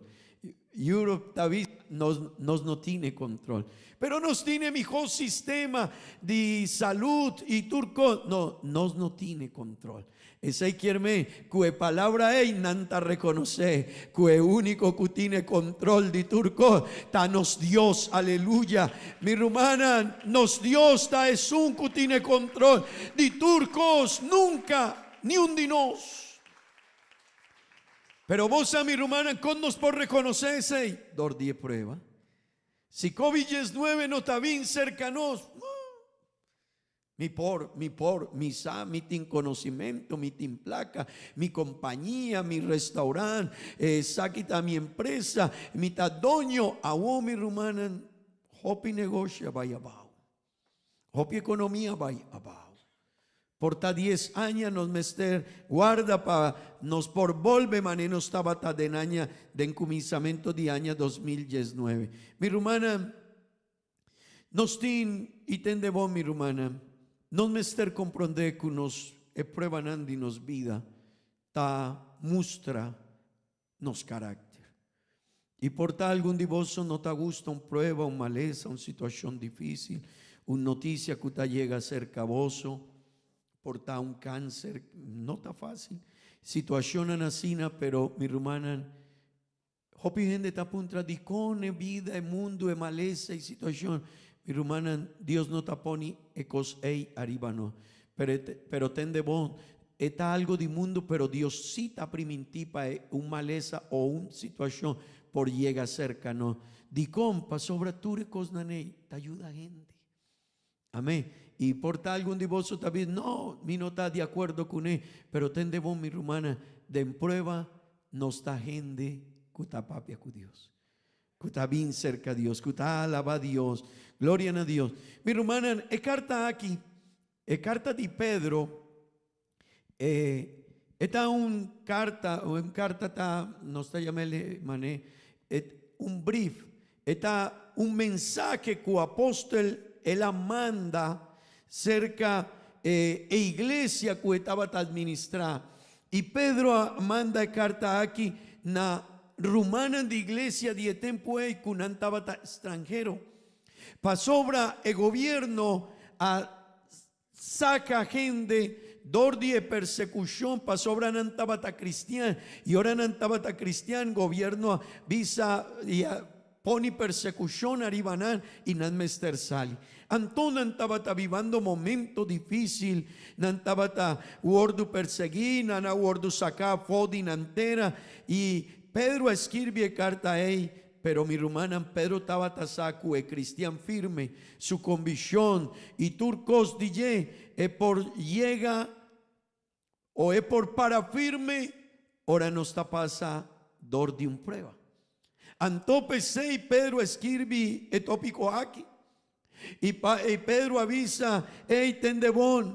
C: Europe ta bisa nos nos no tin e kontrol. Pero nos tin e mihó sistema di salud i tur kos. No, nos no tin e kontrol. Esei kier men ku e palabra ei nan ta rekonosé ku e úniko ku tin e kontrol di tur kos ta nos Dios. Aleluya! Mi rumannan, nos Dios ta esun ku tin e kontrol di tur kos. Nunka niun di nos. Pero bo sa mi rumannan kon nos por rekonosé esei? Dor di e prueba. Si Covid 19 no ta bin serka nos, mi por, mi por, mi sa, mi tin conocimento, mi tin placa, mi compañía, mi restaurant, esaki ta mi empresa, mi ta doño. Awor mi rumannan, hopi negoshi a bai abao. Hopi economia a bai abao. Por ta dies aña nos mester warda pa nos por bolbe mane nos tabata den aña den cuminsamento di aña 2019. Mi rumannan, Nos tin i tende bon, mi rumannan, nos mester komprondé ku nos e pruebanan di nos bida ta mustra nos karakter. I por ta algun di boso no ta gusta un prueba, un malesa, un situashon difísil, un notisia ku ta yega serka boso, por ta un kanser, no ta fásil. Situashonnan asina, pero mi rumannan, Hopi hende ta puntra dikon e bida, e mundu, e malesa i situashon. Mi rumannan, Dios no ta poni e kos ei ariba nos. Pero e pero tende bon, e ta algo di mundu, pero Dios sí ta primintí pa e un malesa o un situashon por yega serka nos. Dikon? Pasobra tur e kosnan ei ta yuda hende. Amén. I por ta algun di boso ta bisa, No, mi no ta di akuerdo kuné. Pero tende bon, mi rumannan, den prueba nos ta hende ku ta papia ku Dios, ku ta bin serka Dios, ku ta alabá Dios. Gloria na Dios. Mi rumannan, e karta aki, e karta di Pedro, e, e ta un karta, un karta ta, nos ta yam'el mané, e un brief, e ta un mensahe ku apostel el a manda serka e e iglesia ku e tabata administrá. I Pedro a manda e karta aki na rumannan di iglesia di e tempu ei ku nan tabata stranhero, pasobra e gobierno a Saca hende dor di e persecucion pasobra nan tabata cristian y ora nan tabata cristian gobierno a bisa y a poni persecucion ariba nan y nan mester sali. Anto nan tabata bibando momento dificil, nan tabata wordo persegui, nan a wordo saca afo di nan tera y Pedro a skirbi e carta ey. Pero mi rumannan, Pedro tabata sa ku e kristian firme, su konvishon i tur kos di dje, e por yega o e por para firme ora nos ta pasa dor di un prueba. Anto p'esei Pedro a skirbi e tópiko aki. I pa e Pedro a bisa, Ey, tende bon,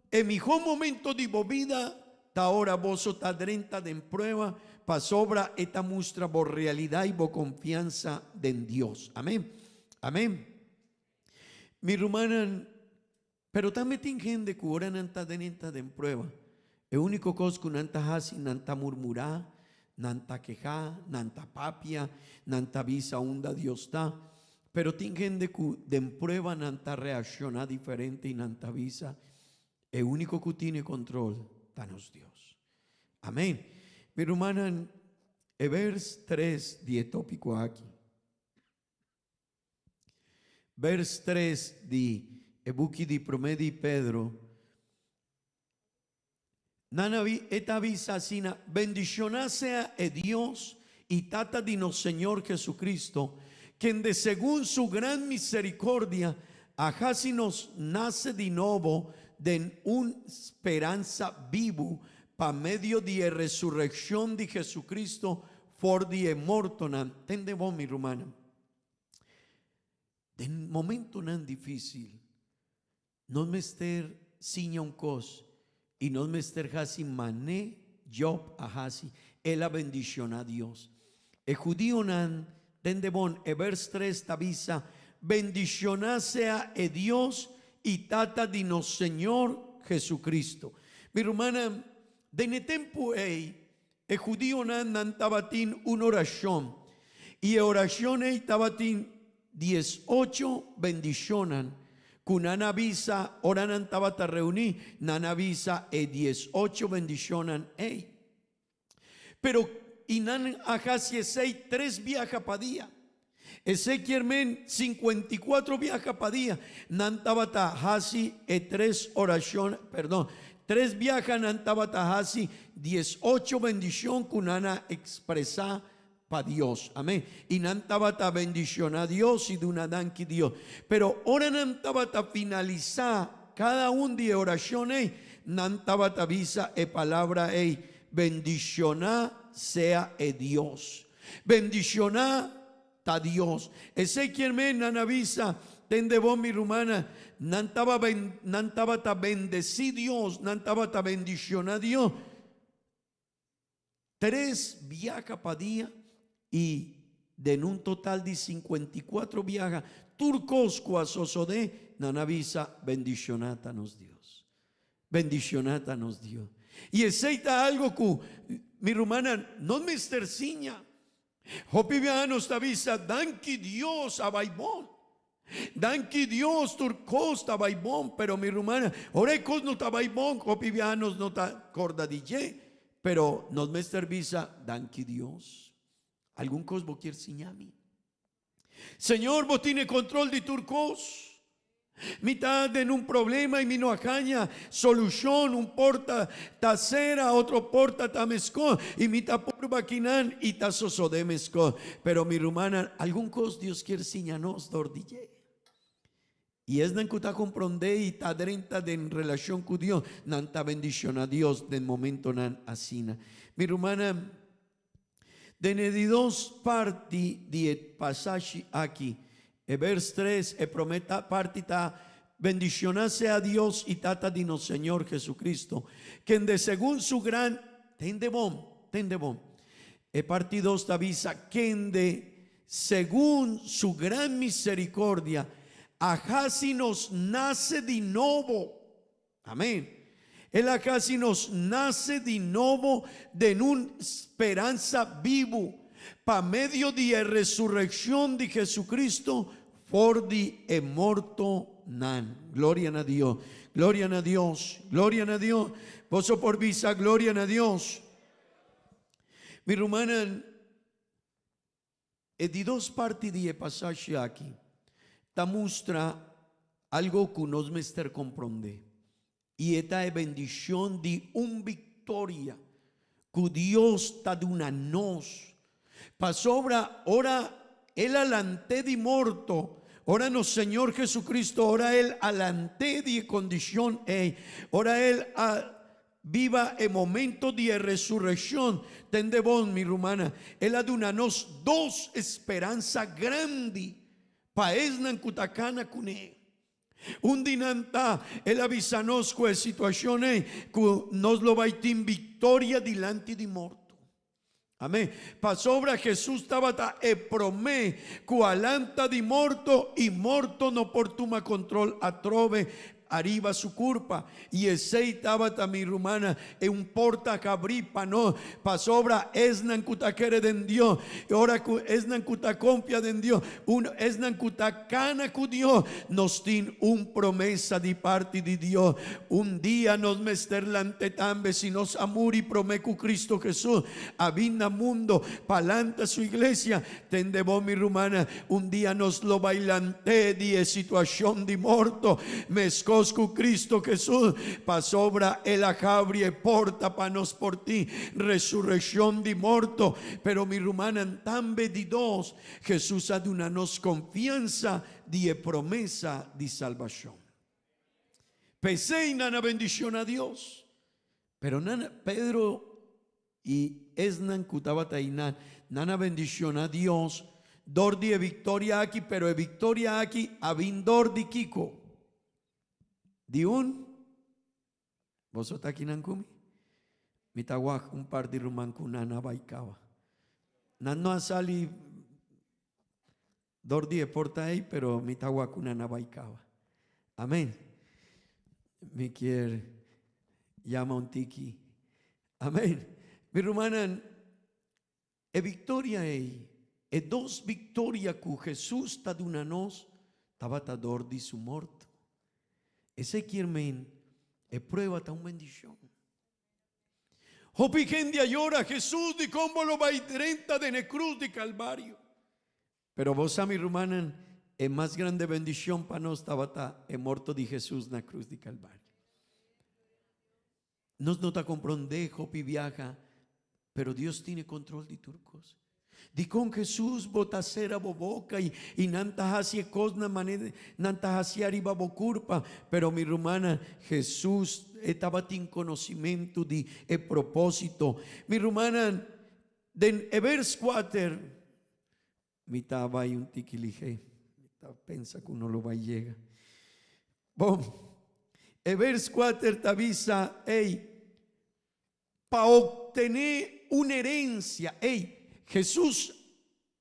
C: e mihó momento di bo bida ta ora boso ta drenta den prueba, pasobra e ta mustra bo realidat i bo konfiansa den Dios. Amén. Amén. Mi rumannan, pero tambe tin hende ku ora nan ta drenta den prueba, e úniko kos ku nan ta hasi, nan ta murmurá, nan ta kehá, nan ta papia, nan ta bisa unda Dios ta. Pero tin hende ku den prueba nan ta reakshoná diferente i nan ta bisa, E úniko ku tin e kontrol ta nos Dios. Amén. Mi rumannan, e bers tres di e tópiko aki. Bers tres di e buki di Promé di Pedro, Nan a e ta bisa asina, Bendishoná sea e Dios i Tata di nos Señor Jesucristo, kende segun su gran misericordia a hasi nos nase di nobo den un speransa bibu pa medio di e resureccion di Jesucristo for di e mortonan. Tende bon, mi rumannan. Den momentonan difícil, nos mester siña un kos i nos mester hasi mané Job a hasi, el a bendishoná Dios. E hudionan, tende bon, e bers tres ta bisa, Bendishoná sea e Dios i Tata di nos Señor Jesucristo. Mi rumannan, den e tempu ei, E hudionan nan tabatin un orashon, i e orashon ei tabatin diesocho bendishonnan ku nan a bisa ora nan tabata reuní, nan a bisa e diesocho bendishonnan ei. Pero i nan a hasi esei tres biaha pa dia. Esei kier men 54 biaha pa dia nan tabata hasi e tres orashon, perdon, Tres biaha nan tabata hasi 18 bendishon ku nan a ekspresá pa Dios. Amén. I nan tabata bendishoná Dios i duna danki Dios. Pero ora nan tabata finalisá kada un di e orashon ei, nan tabata bisa e palabra ei, Bendishoná sea e Dios. Bendishoná ta Dios. Esei kier men nan a bisa, Tende bo, mi rumannan, nan nan tabata bendesí Dios, nan tabata bendishoná Dios. Tres biaha pa dia i den un total di 54 biaha, tur kos ku a sosodé, nan a bisa, Bendishoná ta nos Dios. Bendishoná ta nos Dios. I esei ta algu ku, mi rumannan, no mester siña. Hopi biaha nos ta bisa, Danki Dios, a bai bon. Danki Dios, tur kos ta bai bon. Pero mi rumannan, ora e kos no ta bai bon, hopi biaha nos no ta korda di dje. Pero nos mester bisa, Danki Dios. Algun kos bo kier siña mi? Señor, bo tin e control di tur cos. Mi ta den un problema y mi no a haña solucion, un porta ta cera, otro porta ta mescos y mi ta purba kinan y ta sosode mescos. Pero mi rumannan, algun cos Dios kier siña nos dor di dje. Y esnan cu ta comprende y ta drenta den relacion cu Dios, nan ta bendiciona Dios den momentonan asina. Mi rumannan, Den e di dos parti di e pasashi aki, e vers tres, e promé parti ta, Bendishoná sea Dios i Tata di nos Señor Jesucristo, kende segun su gran, tende bon, tende bon, e parti dos ta bisa, kende segun su gran misericordia a hasi nos nase di nobo. Amén. El a hasi nos nase di nobo den un speransa bibu pa medio di e resureccion di Jesucristo for di e mortonan. Gloria na Dios. Gloria na Dios. Gloria na Dios. Boso por bisa gloria na Dios. Mi rumannan, E di dos parti di e pasashi aki ta mustra algo ku nos mester komprondé, i e ta e bendishon di un viktoria ku Dios ta duna nos. Pasobra ora El a lant'é di morto, ora nos Señor Jesucristo, ora El a lant'é di e kondishon ei, ora El a Biba e momento di e resureccion. Tende bon, mi rumannan, El a duna nos dos speransa grandi pa esnan cu ta cana cune. Un di nan ta, El a bisa nos cu e situacion ei cu nos lo bay tin victoria dilanti di morto. Amen. Pasobra Jesus tabata e prome cu a lanta di morto y morto no por tuma control atrobe ariba su curpa. Y esey tabata, mi rumana, e un porta habri pa nos, pasobra esnan cu ta kere den Dios, y ora cu esnan cu ta confia den Dios, un esnan cu ta cana cu Dios, nos tin un promesa di parti di Dios. Un dia nos mester lant'é tambe si nos a muri promé ku Kristu Hesus a bin na mundo pa lanta su iglesia. Tende bo, mi rumannan, un dia nos lo bai lant'é di e situashon di morto meskos ku Kristu Hesus, pasobra El a habri e porta pa nos por tin resurekshon di morto. Pero, mi rumannan, tambe di dos, Hesus a duna nos konfiansa di e promesa di salbashon. P'esei nan a bendiciona Dios. Pero nan, Pedro i esnan cu tabata einan, nan a bendiciona Dios dor di e victoria aki, pero e victoria aki a bin dor di kico? Di un? Boso ta akinan cu mi? Mi ta wak un par di ruman cu nan a bai caba. Nan no a sali Dor di e porta ei, pero mi ta wak ku nan a bai kaba. Amen. Mi kier yama un tiki. Amen. Mi rumannan, e viktoria ei, e dos viktoria ku Hesus ta duna nos, tabata dor di su morto. Esei kier men, e prueba ta un bendishon. Hopi hende a yora, Hesus, dikon bo lo bai drenta den e krus di Kalvario? Pero bo sa, mi rumannan, e mas grande bendishon pa nos tabata e morto di Hesus na krus di Kalvario. Nos no ta komprondé hopi biaha, pero Dios tin e kontrol di tur kos. Dikon Hesus bo ta sera bo boka i i nan ta hasi e kosnan manera nan ta hasi ariba bo kurpa? Pero mi rumannan, Hesus e tabatin konosimentu di e propósito. Mi rumannan, den e bers kuater, mi ta bai un tiki lihé, mi ta pensa ku no lo bai yega. Bon, e bers kuater ta bisa, Ey, Pa obtené un herensia. Ey, Jesús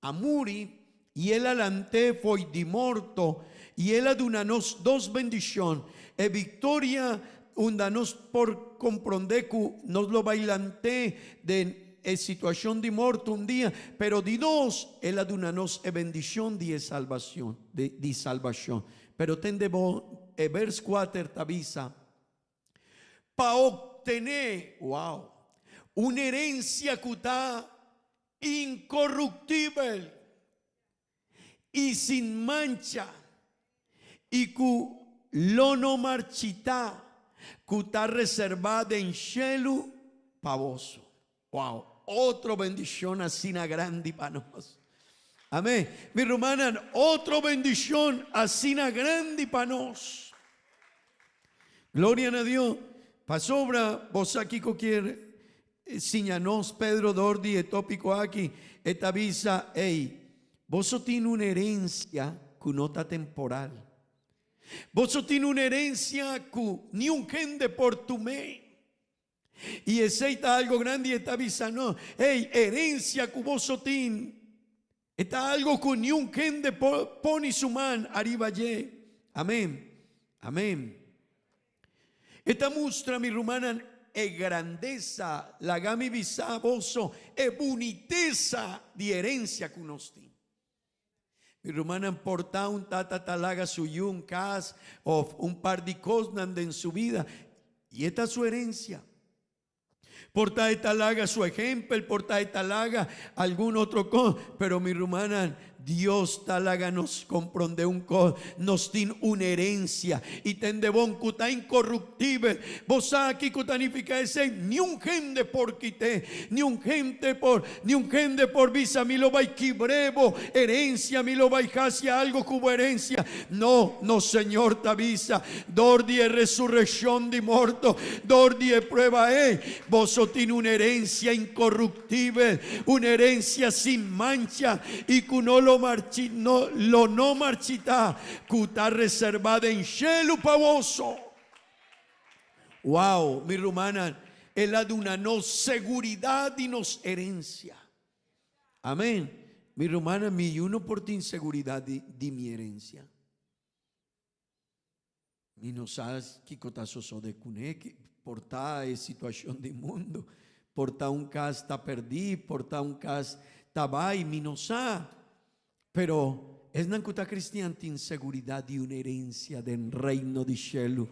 C: a muri y El a lant'é fo'i di morto y El a duna nos dos bendicion, e victoria unda nos por comprondé cu nos lo bay lant'é den e situacion di morto un dia, pero di dos, El a duna nos e bendicion di e salbacion, di salbacion. Pero tende bo, e vers cuater ta bisa, Pa obtené, wow, un herencia cu ta incorruptibel y sin mancha y cu lo no marchitá, cu ta reservá den shelu pa boso. Wow, otro bendicion asina grandi pa nos. Amén. Mi rumannan, otro bendicion asina grandi pa nos. Gloria na Dios. Pasobra bo sa kico kier siña nos Pedro dor di e topico aki. E ta bisa, Ey, boso tin un herencia cu no ta temporal. Boso tin un herencia cu niun hende por tum'é. I esei ta algo grandi, e ta bisa no, Hey, herencia cu boso tin, e ta algo cu niun hende por poni su man ariba dje. Amen. Amen. E ta mustra, mi rumannan, e grandesa, laga mi bisa boso, e bunitesa di herencia cu nos tin. Mi rumannan por ta un tata ta laga su yu un kas of un par di kosnan den su bida i e ta su herensia. Por ta e ta laga su ehempel, por ta e ta laga algun otro kos, pero mi rumannan, Dios ta laga nos komprondé un kos, nos tin un herensia i tende bon ku ta inkoruptibel. Bo sa kiko ta nifiká esei? Niun hende por kit'é, niun hende por, niun hende por bisa, Mi lo bai kibr'é bo herensia, mi lo bai hasi algo ku bo herensia. No, nos Señor ta bisa, Dor di e resurekshon di morto, dor di e prueba ei, boso tin un herensia inkoruptibel, un herensia sin mancha i ku no lo marchi, no, lo no marchitá, ku ta reservá den shelu pa boso. Wow, mi rumannan, el a duna nos seguridad di nos herencia. Amen. Mi rumannan, mi yu no por tin seguridad di, di mi herencia. Mi no sa kiko ta sosode kuné, por ta e situacion di mundo, por ta un cas ta perdí, por ta un cas ta bai, mi no sa. Pero esnan ku ta kristian tin seguridat di un herensia den Reino di shelu,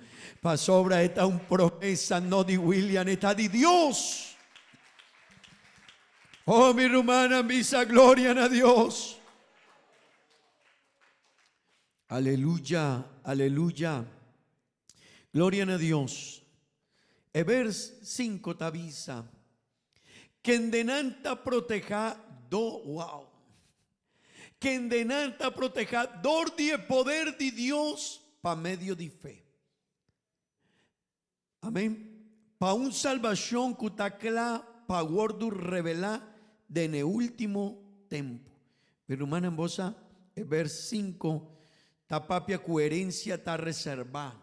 C: pasobra e ta un promesa no di William, e ta di Dios. Oh, mi rumannan, bisa gloria na Dios. Aleluya, aleluya. Gloria na Dios. E vers 5 ta bisa, Kende nan ta protehá do, wow. Kende nan ta protehá dor di e poder di Dios pa medio di fe. Amén. Pa un salbashon ku ta kla pa wòrdu revelá den e último tempu. Mi rumannan, bo sa, e bers sinku ta papia ku herensia ta reserbá.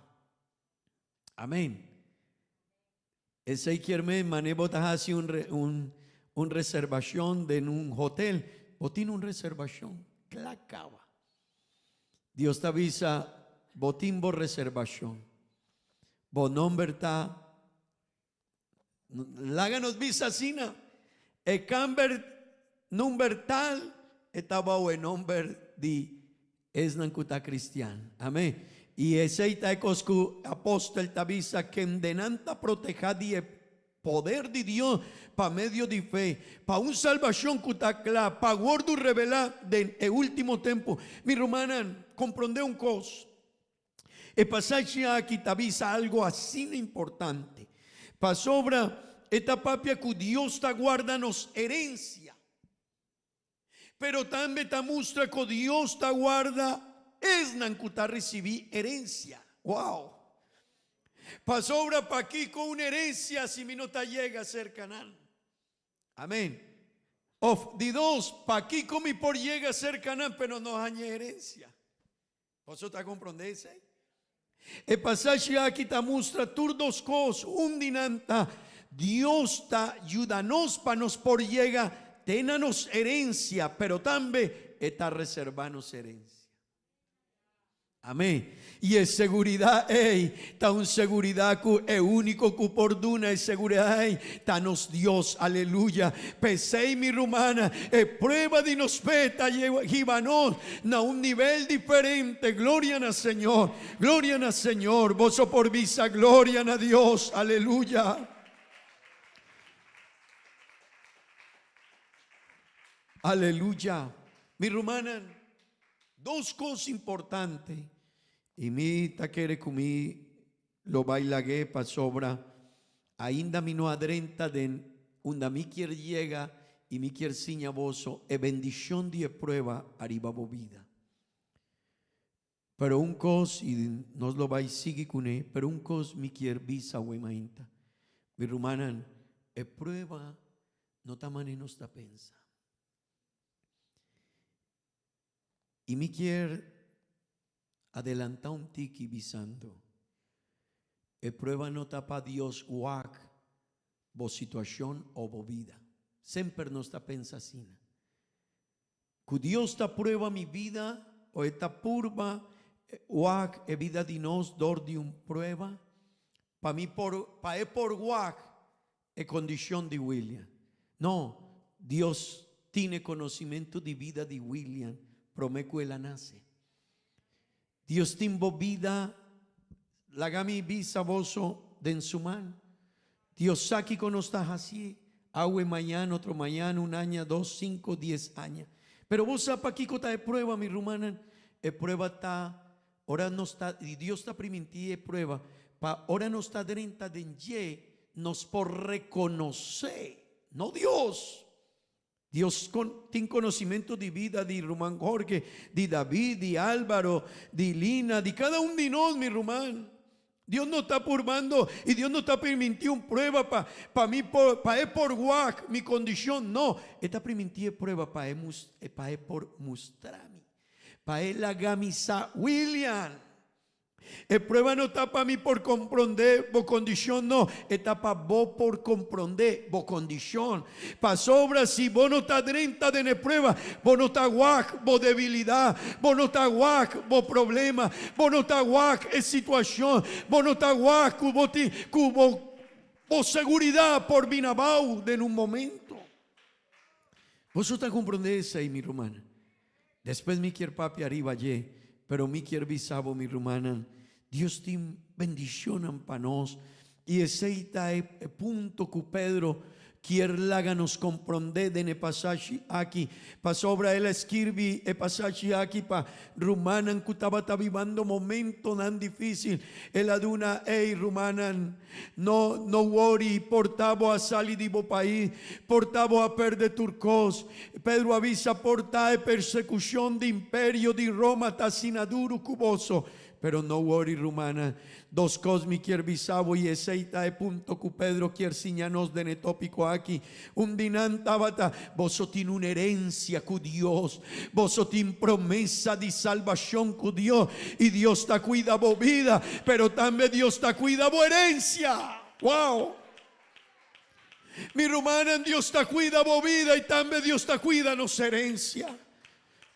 C: Amén. Esei kier men mane bo ta hasi un un un reservashon den un hotel, bo tin un reservashon kla kaba. Dios ta bisa, bo tin bo reservashon. Bo nomber ta, laga nos bisa asina, e kamber number tal e ta bou e nomber di esnan ku ta kristian. Amen. I esei ta e kos ku apostel ta bisa, kende nan ta protehá di e poder di Dios pa medio di fe, pa un salbashon ku ta kla pa wòrdu revelá den e último tempu. Mi rumannan, komprondé un kos. E pasashi aki ta bisa algo asina importante. Pasobra e ta papia ku Dios ta guarda nos herensia. Pero tambe ta mustra ku Dios ta guarda esnan ku ta risibí herensia. Wow! Pasobra pakiko un herensia si mi no ta yega serka nan? Amén. Of, di dos, pakiko mi por yega serka nan pero no haña herensia? Boso ta komprondé esei? E pasashi aki ta mustra tur dos kos. Un di nan ta, Dios ta yuda nos pa nos por yega te na nos herensia, pero tambe e ta reservá nos herensia. Amén. I e seguridat ei ta un seguridat ku e úniko ku por duna e seguridat ei ta nos Dios. Aleluya. P'esei, mi rumannan, e prueba di nos fe ta hiba nos na un nivel diferente. Gloria na Señor. Gloria na Señor. Boso por bisa gloria na Dios. Aleluya. Aleluya. Mi rumannan, dos kos importante i mi ta kere ku mi lo bai lag'é pasobra ainda mi no a drenta den unda mi kier yega i mi kier siña boso e bendishon di e prueba ariba bo bida. Pero un kos, i nos lo bai sigui kuné, pero un kos mi kier bisa awe mainta, mi rumannan, e prueba no ta manera nos ta pensa. I mi kier adelantá un tiki bisando, e prueba no ta pa Dios wak bo situashon o bo bida. Semper nos ta pensa asina. Ku Dios ta prueba mi bida o e ta purba wak e bida di nos dor di un prueba? Pa mi por, pa e por wak e kondishon di William. No, Dios tine konosimentu di bida di William promé ku el a nase. Dios tin bo bida, laga mi bisa boso, den su man. Dios sa kiko nos ta hasi awe, mañana, otro mañana, un aña, dos, sinku, dies aña. Pero bo sa pakiko ta e prueba, mi rumannan? E prueba ta ora nos ta, i Dios ta primintí e prueba, pa ora nos ta drenta den dje, nos por rekonosé, no Dios, Dios tin conocimento di bida di ruman Jorge, di David, di Álvaro, di Lina, di cada un di nos, mi ruman. Dios no ta purbando y Dios no ta permiti un prueba pa pa mi por pa e por wak mi condicion, no. E ta permiti e prueba pa e pa e por mustra mi, pa e laga mi sa, William, E prueba no ta pa mi por komprondé bo kondishon, no, e ta pa bo por komprondé bo kondishon. Pasobra si bo no ta drenta den e prueba, bo no ta wak bo debilidat, bo no ta wak bo problema, bo no ta wak e situashon, bo no ta wak ku bo tin ku bo bo seguridat por bin abou den un momento. Boso ta komprondé esei, mi rumannan? Despues mi kier papia riba dje, pero mi kier bisa bo, mi rumannan, Dios tin bendicionnan pa nos, i esei ta e punto cu Pedro kier laga nos comprende den e pasashi aki, pasobra el a skirbi e pasashi aki pa rumannan cu tabata bibando momentonan dificil. El a duna, Ey, rumannan, No, no worry, por ta bo a sali di bo pais, por ta bo a perde tur cos. Pedro a bisa, Por ta e persecucion di imperio di Roma ta asina duru cu boso. Pero no worry, rumannan. Dos cos mi kier bisa bo y esey ta e punto cu Pedro kier siña nos den e topico aki. Un di nan tabata, Boso tin un herencia cu Dios. Boso tin promesa di salbacion cu Dios y Dios ta cuida bo bida, pero tambe Dios ta cuida bo herencia. Wow! Mi rumannan, Dios ta cuida bo bida y tambe Dios ta cuida nos herencia.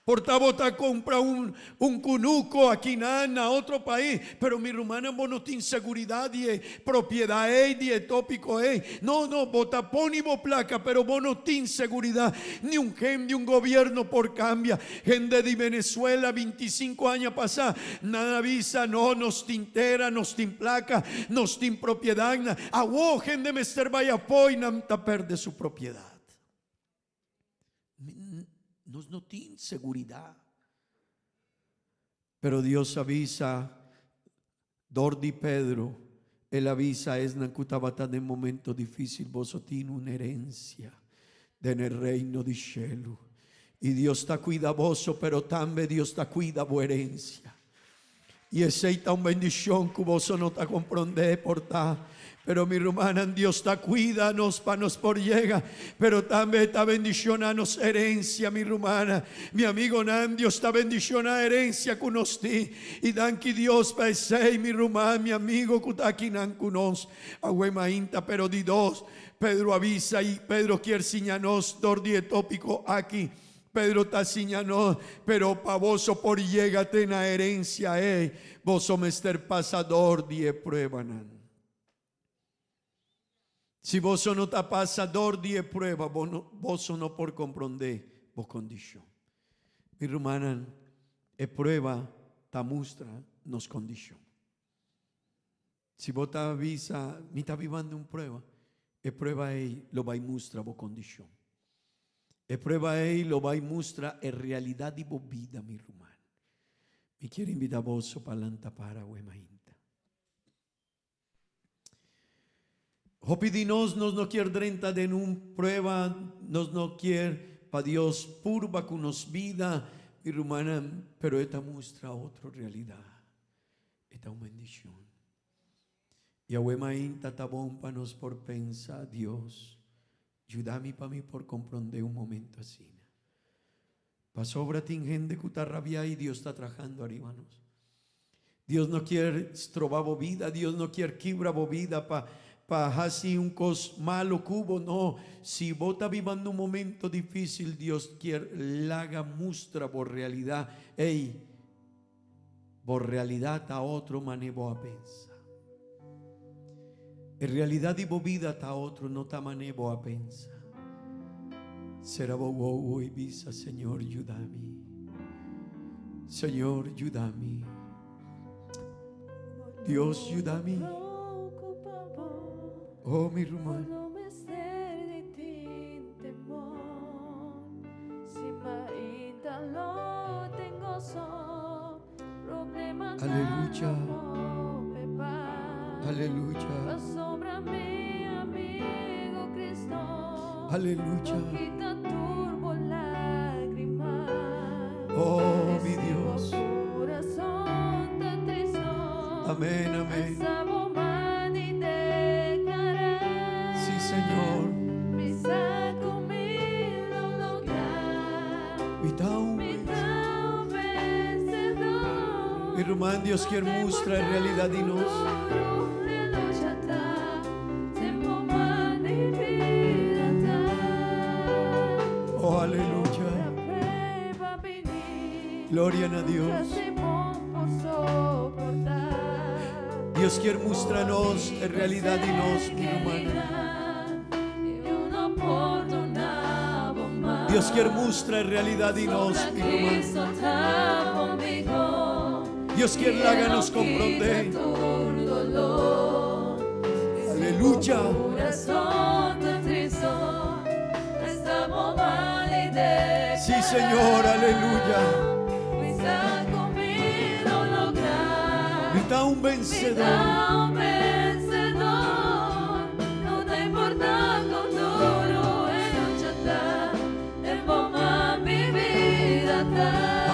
C: Por ta bo ta compra un un cunuco akinan na otro pais, pero mi rumannan bo no tin seguridad di e propiedad ey, di e topico ey. No, no, bo ta poni bo placa, pero bo no tin seguridad. Ni un hende, un gobierno por cambia. Hende di Venezuela 25 aña pasa, nan a bisa, no, nos tin tera, nos tin placa, nos tin propiedadnan. Awo hende mester bay afo y nan ta perde su propiedad. Nos no tin seguridad. Pero Dios a bisa dor di Pedro, El a bisa esnan ku tabata den momento difísil, Boso tin un herensia den e reino di shelu. I Dios ta kuida boso, pero tambe Dios ta kuida bo herensia. I esei ta un bendishon ku boso no ta komprondé por ta. Pero mi rumannan, Dios ta kuida nos pa nos por yega, pero tambe e ta bendishoná nos herensia, mi rumana, mi amigonan, Dios ta bendishoná herensia ku nos tin. I danki Dios pa esei, mi ruman, mi amigo ku ta akinan ku nos awe mainta. Pero di dos, Pedro a bisa i Pedro kier siña nos dor di e tópiko aki. Pedro ta siña nos, Pero pa boso por yega te na herensia ei, boso mester pasa dor di e pruebanan. Si boso no ta pasa dor di e prueba, bo no, boso no por komprondé bo kondishon. Mi rumannan, e prueba ta mustra nos kondishon. Si bo ta bisa, Mi ta bibando un prueba, e prueba ei lo bai mustra bo kondishon. E prueba ei lo bai mustra e realidat di bo bida, mi ruman. Mi kier invita boso pa lanta para awe mainta. Hopi di nos, nos no kier drenta den un prueba, nos no kier pa Dios purba ku nos bida, mi rumannan, pero e ta mustra otro realidat. E ta un bendishon. I awe mainta ta bon pa nos por pensa, Dios, yuda mi pa mi por komprondé un momento asina. Pasobra tin hende ku ta rabiá i Dios ta trahando ariba nos. Dios no kier stroba bo bida, Dios no kier kibra bo bida pa pa hasi un kos malo ku bo, no. Si bo ta bibando un momento difísil, Dios kier laga mustra bo realidat. Ey, bo realidat ta otro mane bo a pensa. E realidat di bo bida ta otro, no ta mane bo a pensa. Sera bo wowo i bisa, Señor, yuda mi. Señor, yuda mi. Dios, yuda mi. Oh, mi ruman. Aleluya. Aleluya. Aleluya. Oh, mi Dios. Amén, amén. Sí, Señor. Mi ta un Mi ruman, Dios kier mustra e realidad di nos. Oh, aleluya. Gloria na Dios. Dios kier mustra nos e realidad di nos, mi ruman. Dios kier mustra e realidad di nos, mi ruman. Dios kier laga nos comprende. Aleluya. Sí, Señor, aleluya. Mi ta un vencedor.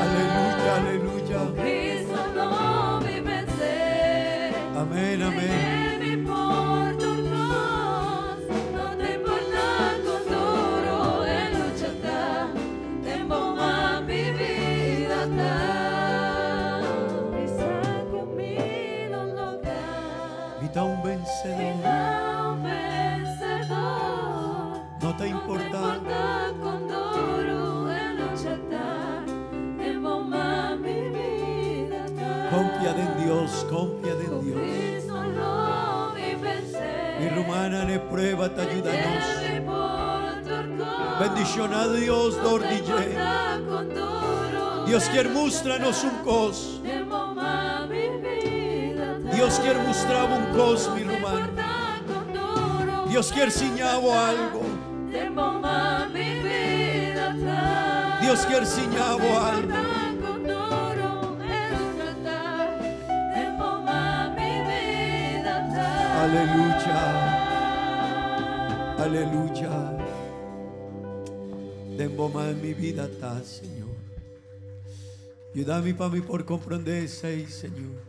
C: Aleluya, aleluya. Amén, amén. Mi ta un vencedor. No ta importa. Confia den Dios, confia den Dios. Mi rumannan, e prueba ta yuda nos. Bendiciona Dios dor di dje. Dios kier mustra nos un cos. Dios kier mustra bo un cos, mi ruman. Dios kier siña bo algo. Dios kier siña bo algo. Aleluya. Aleluya. Den bo man mi bida ta, Señor. Yuda mi pa mi por komprondé esei, Señor.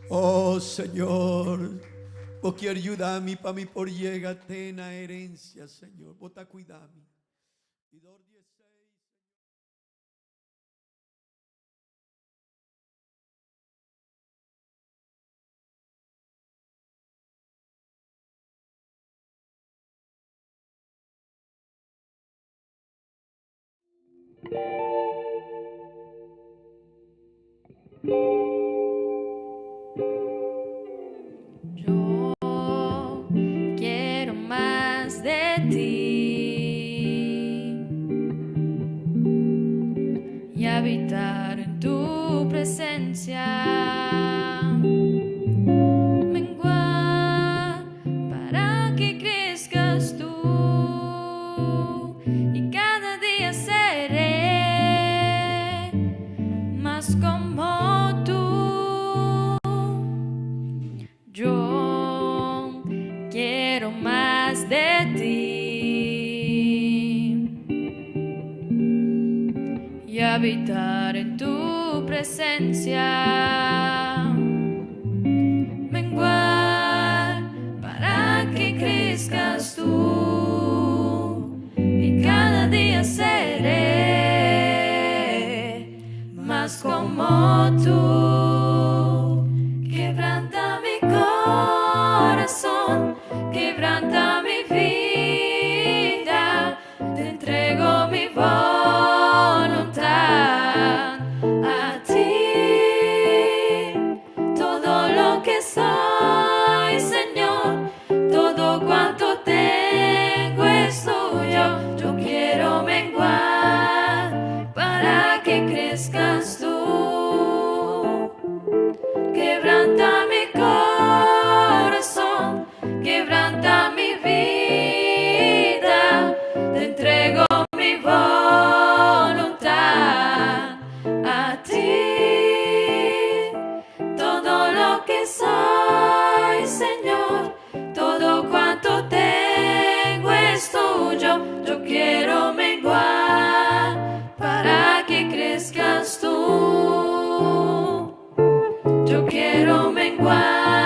C: Oh, Señor, bo kier yuda mi pa mi por yega te na herensia, Señor. Bo ta kuida mi. I dor di esei, Señor.
B: Yo quiero más de ti y habitar en tu presencia. Menguar para que crezcas tú y cada día seré más como tú. Yo quiero más de ti y habitar en tu presencia. Menguar para que crezcas tú y cada día seré más como tú. Quebranta mi corazón, quebranta mi vida, te entrego mi voluntad a ti. Todo lo que soy, Señor, todo cuanto tengo es tuyo. Yo quiero menguar para que crezcas tú. Quebranta mi corazón, quebranta mi vida. Te entrego mi voluntad a ti. Todo lo que soy, Señor, todo cuanto tengo es tuyo. Yo quiero menguar para que crezcas tú. Yo quiero menguar.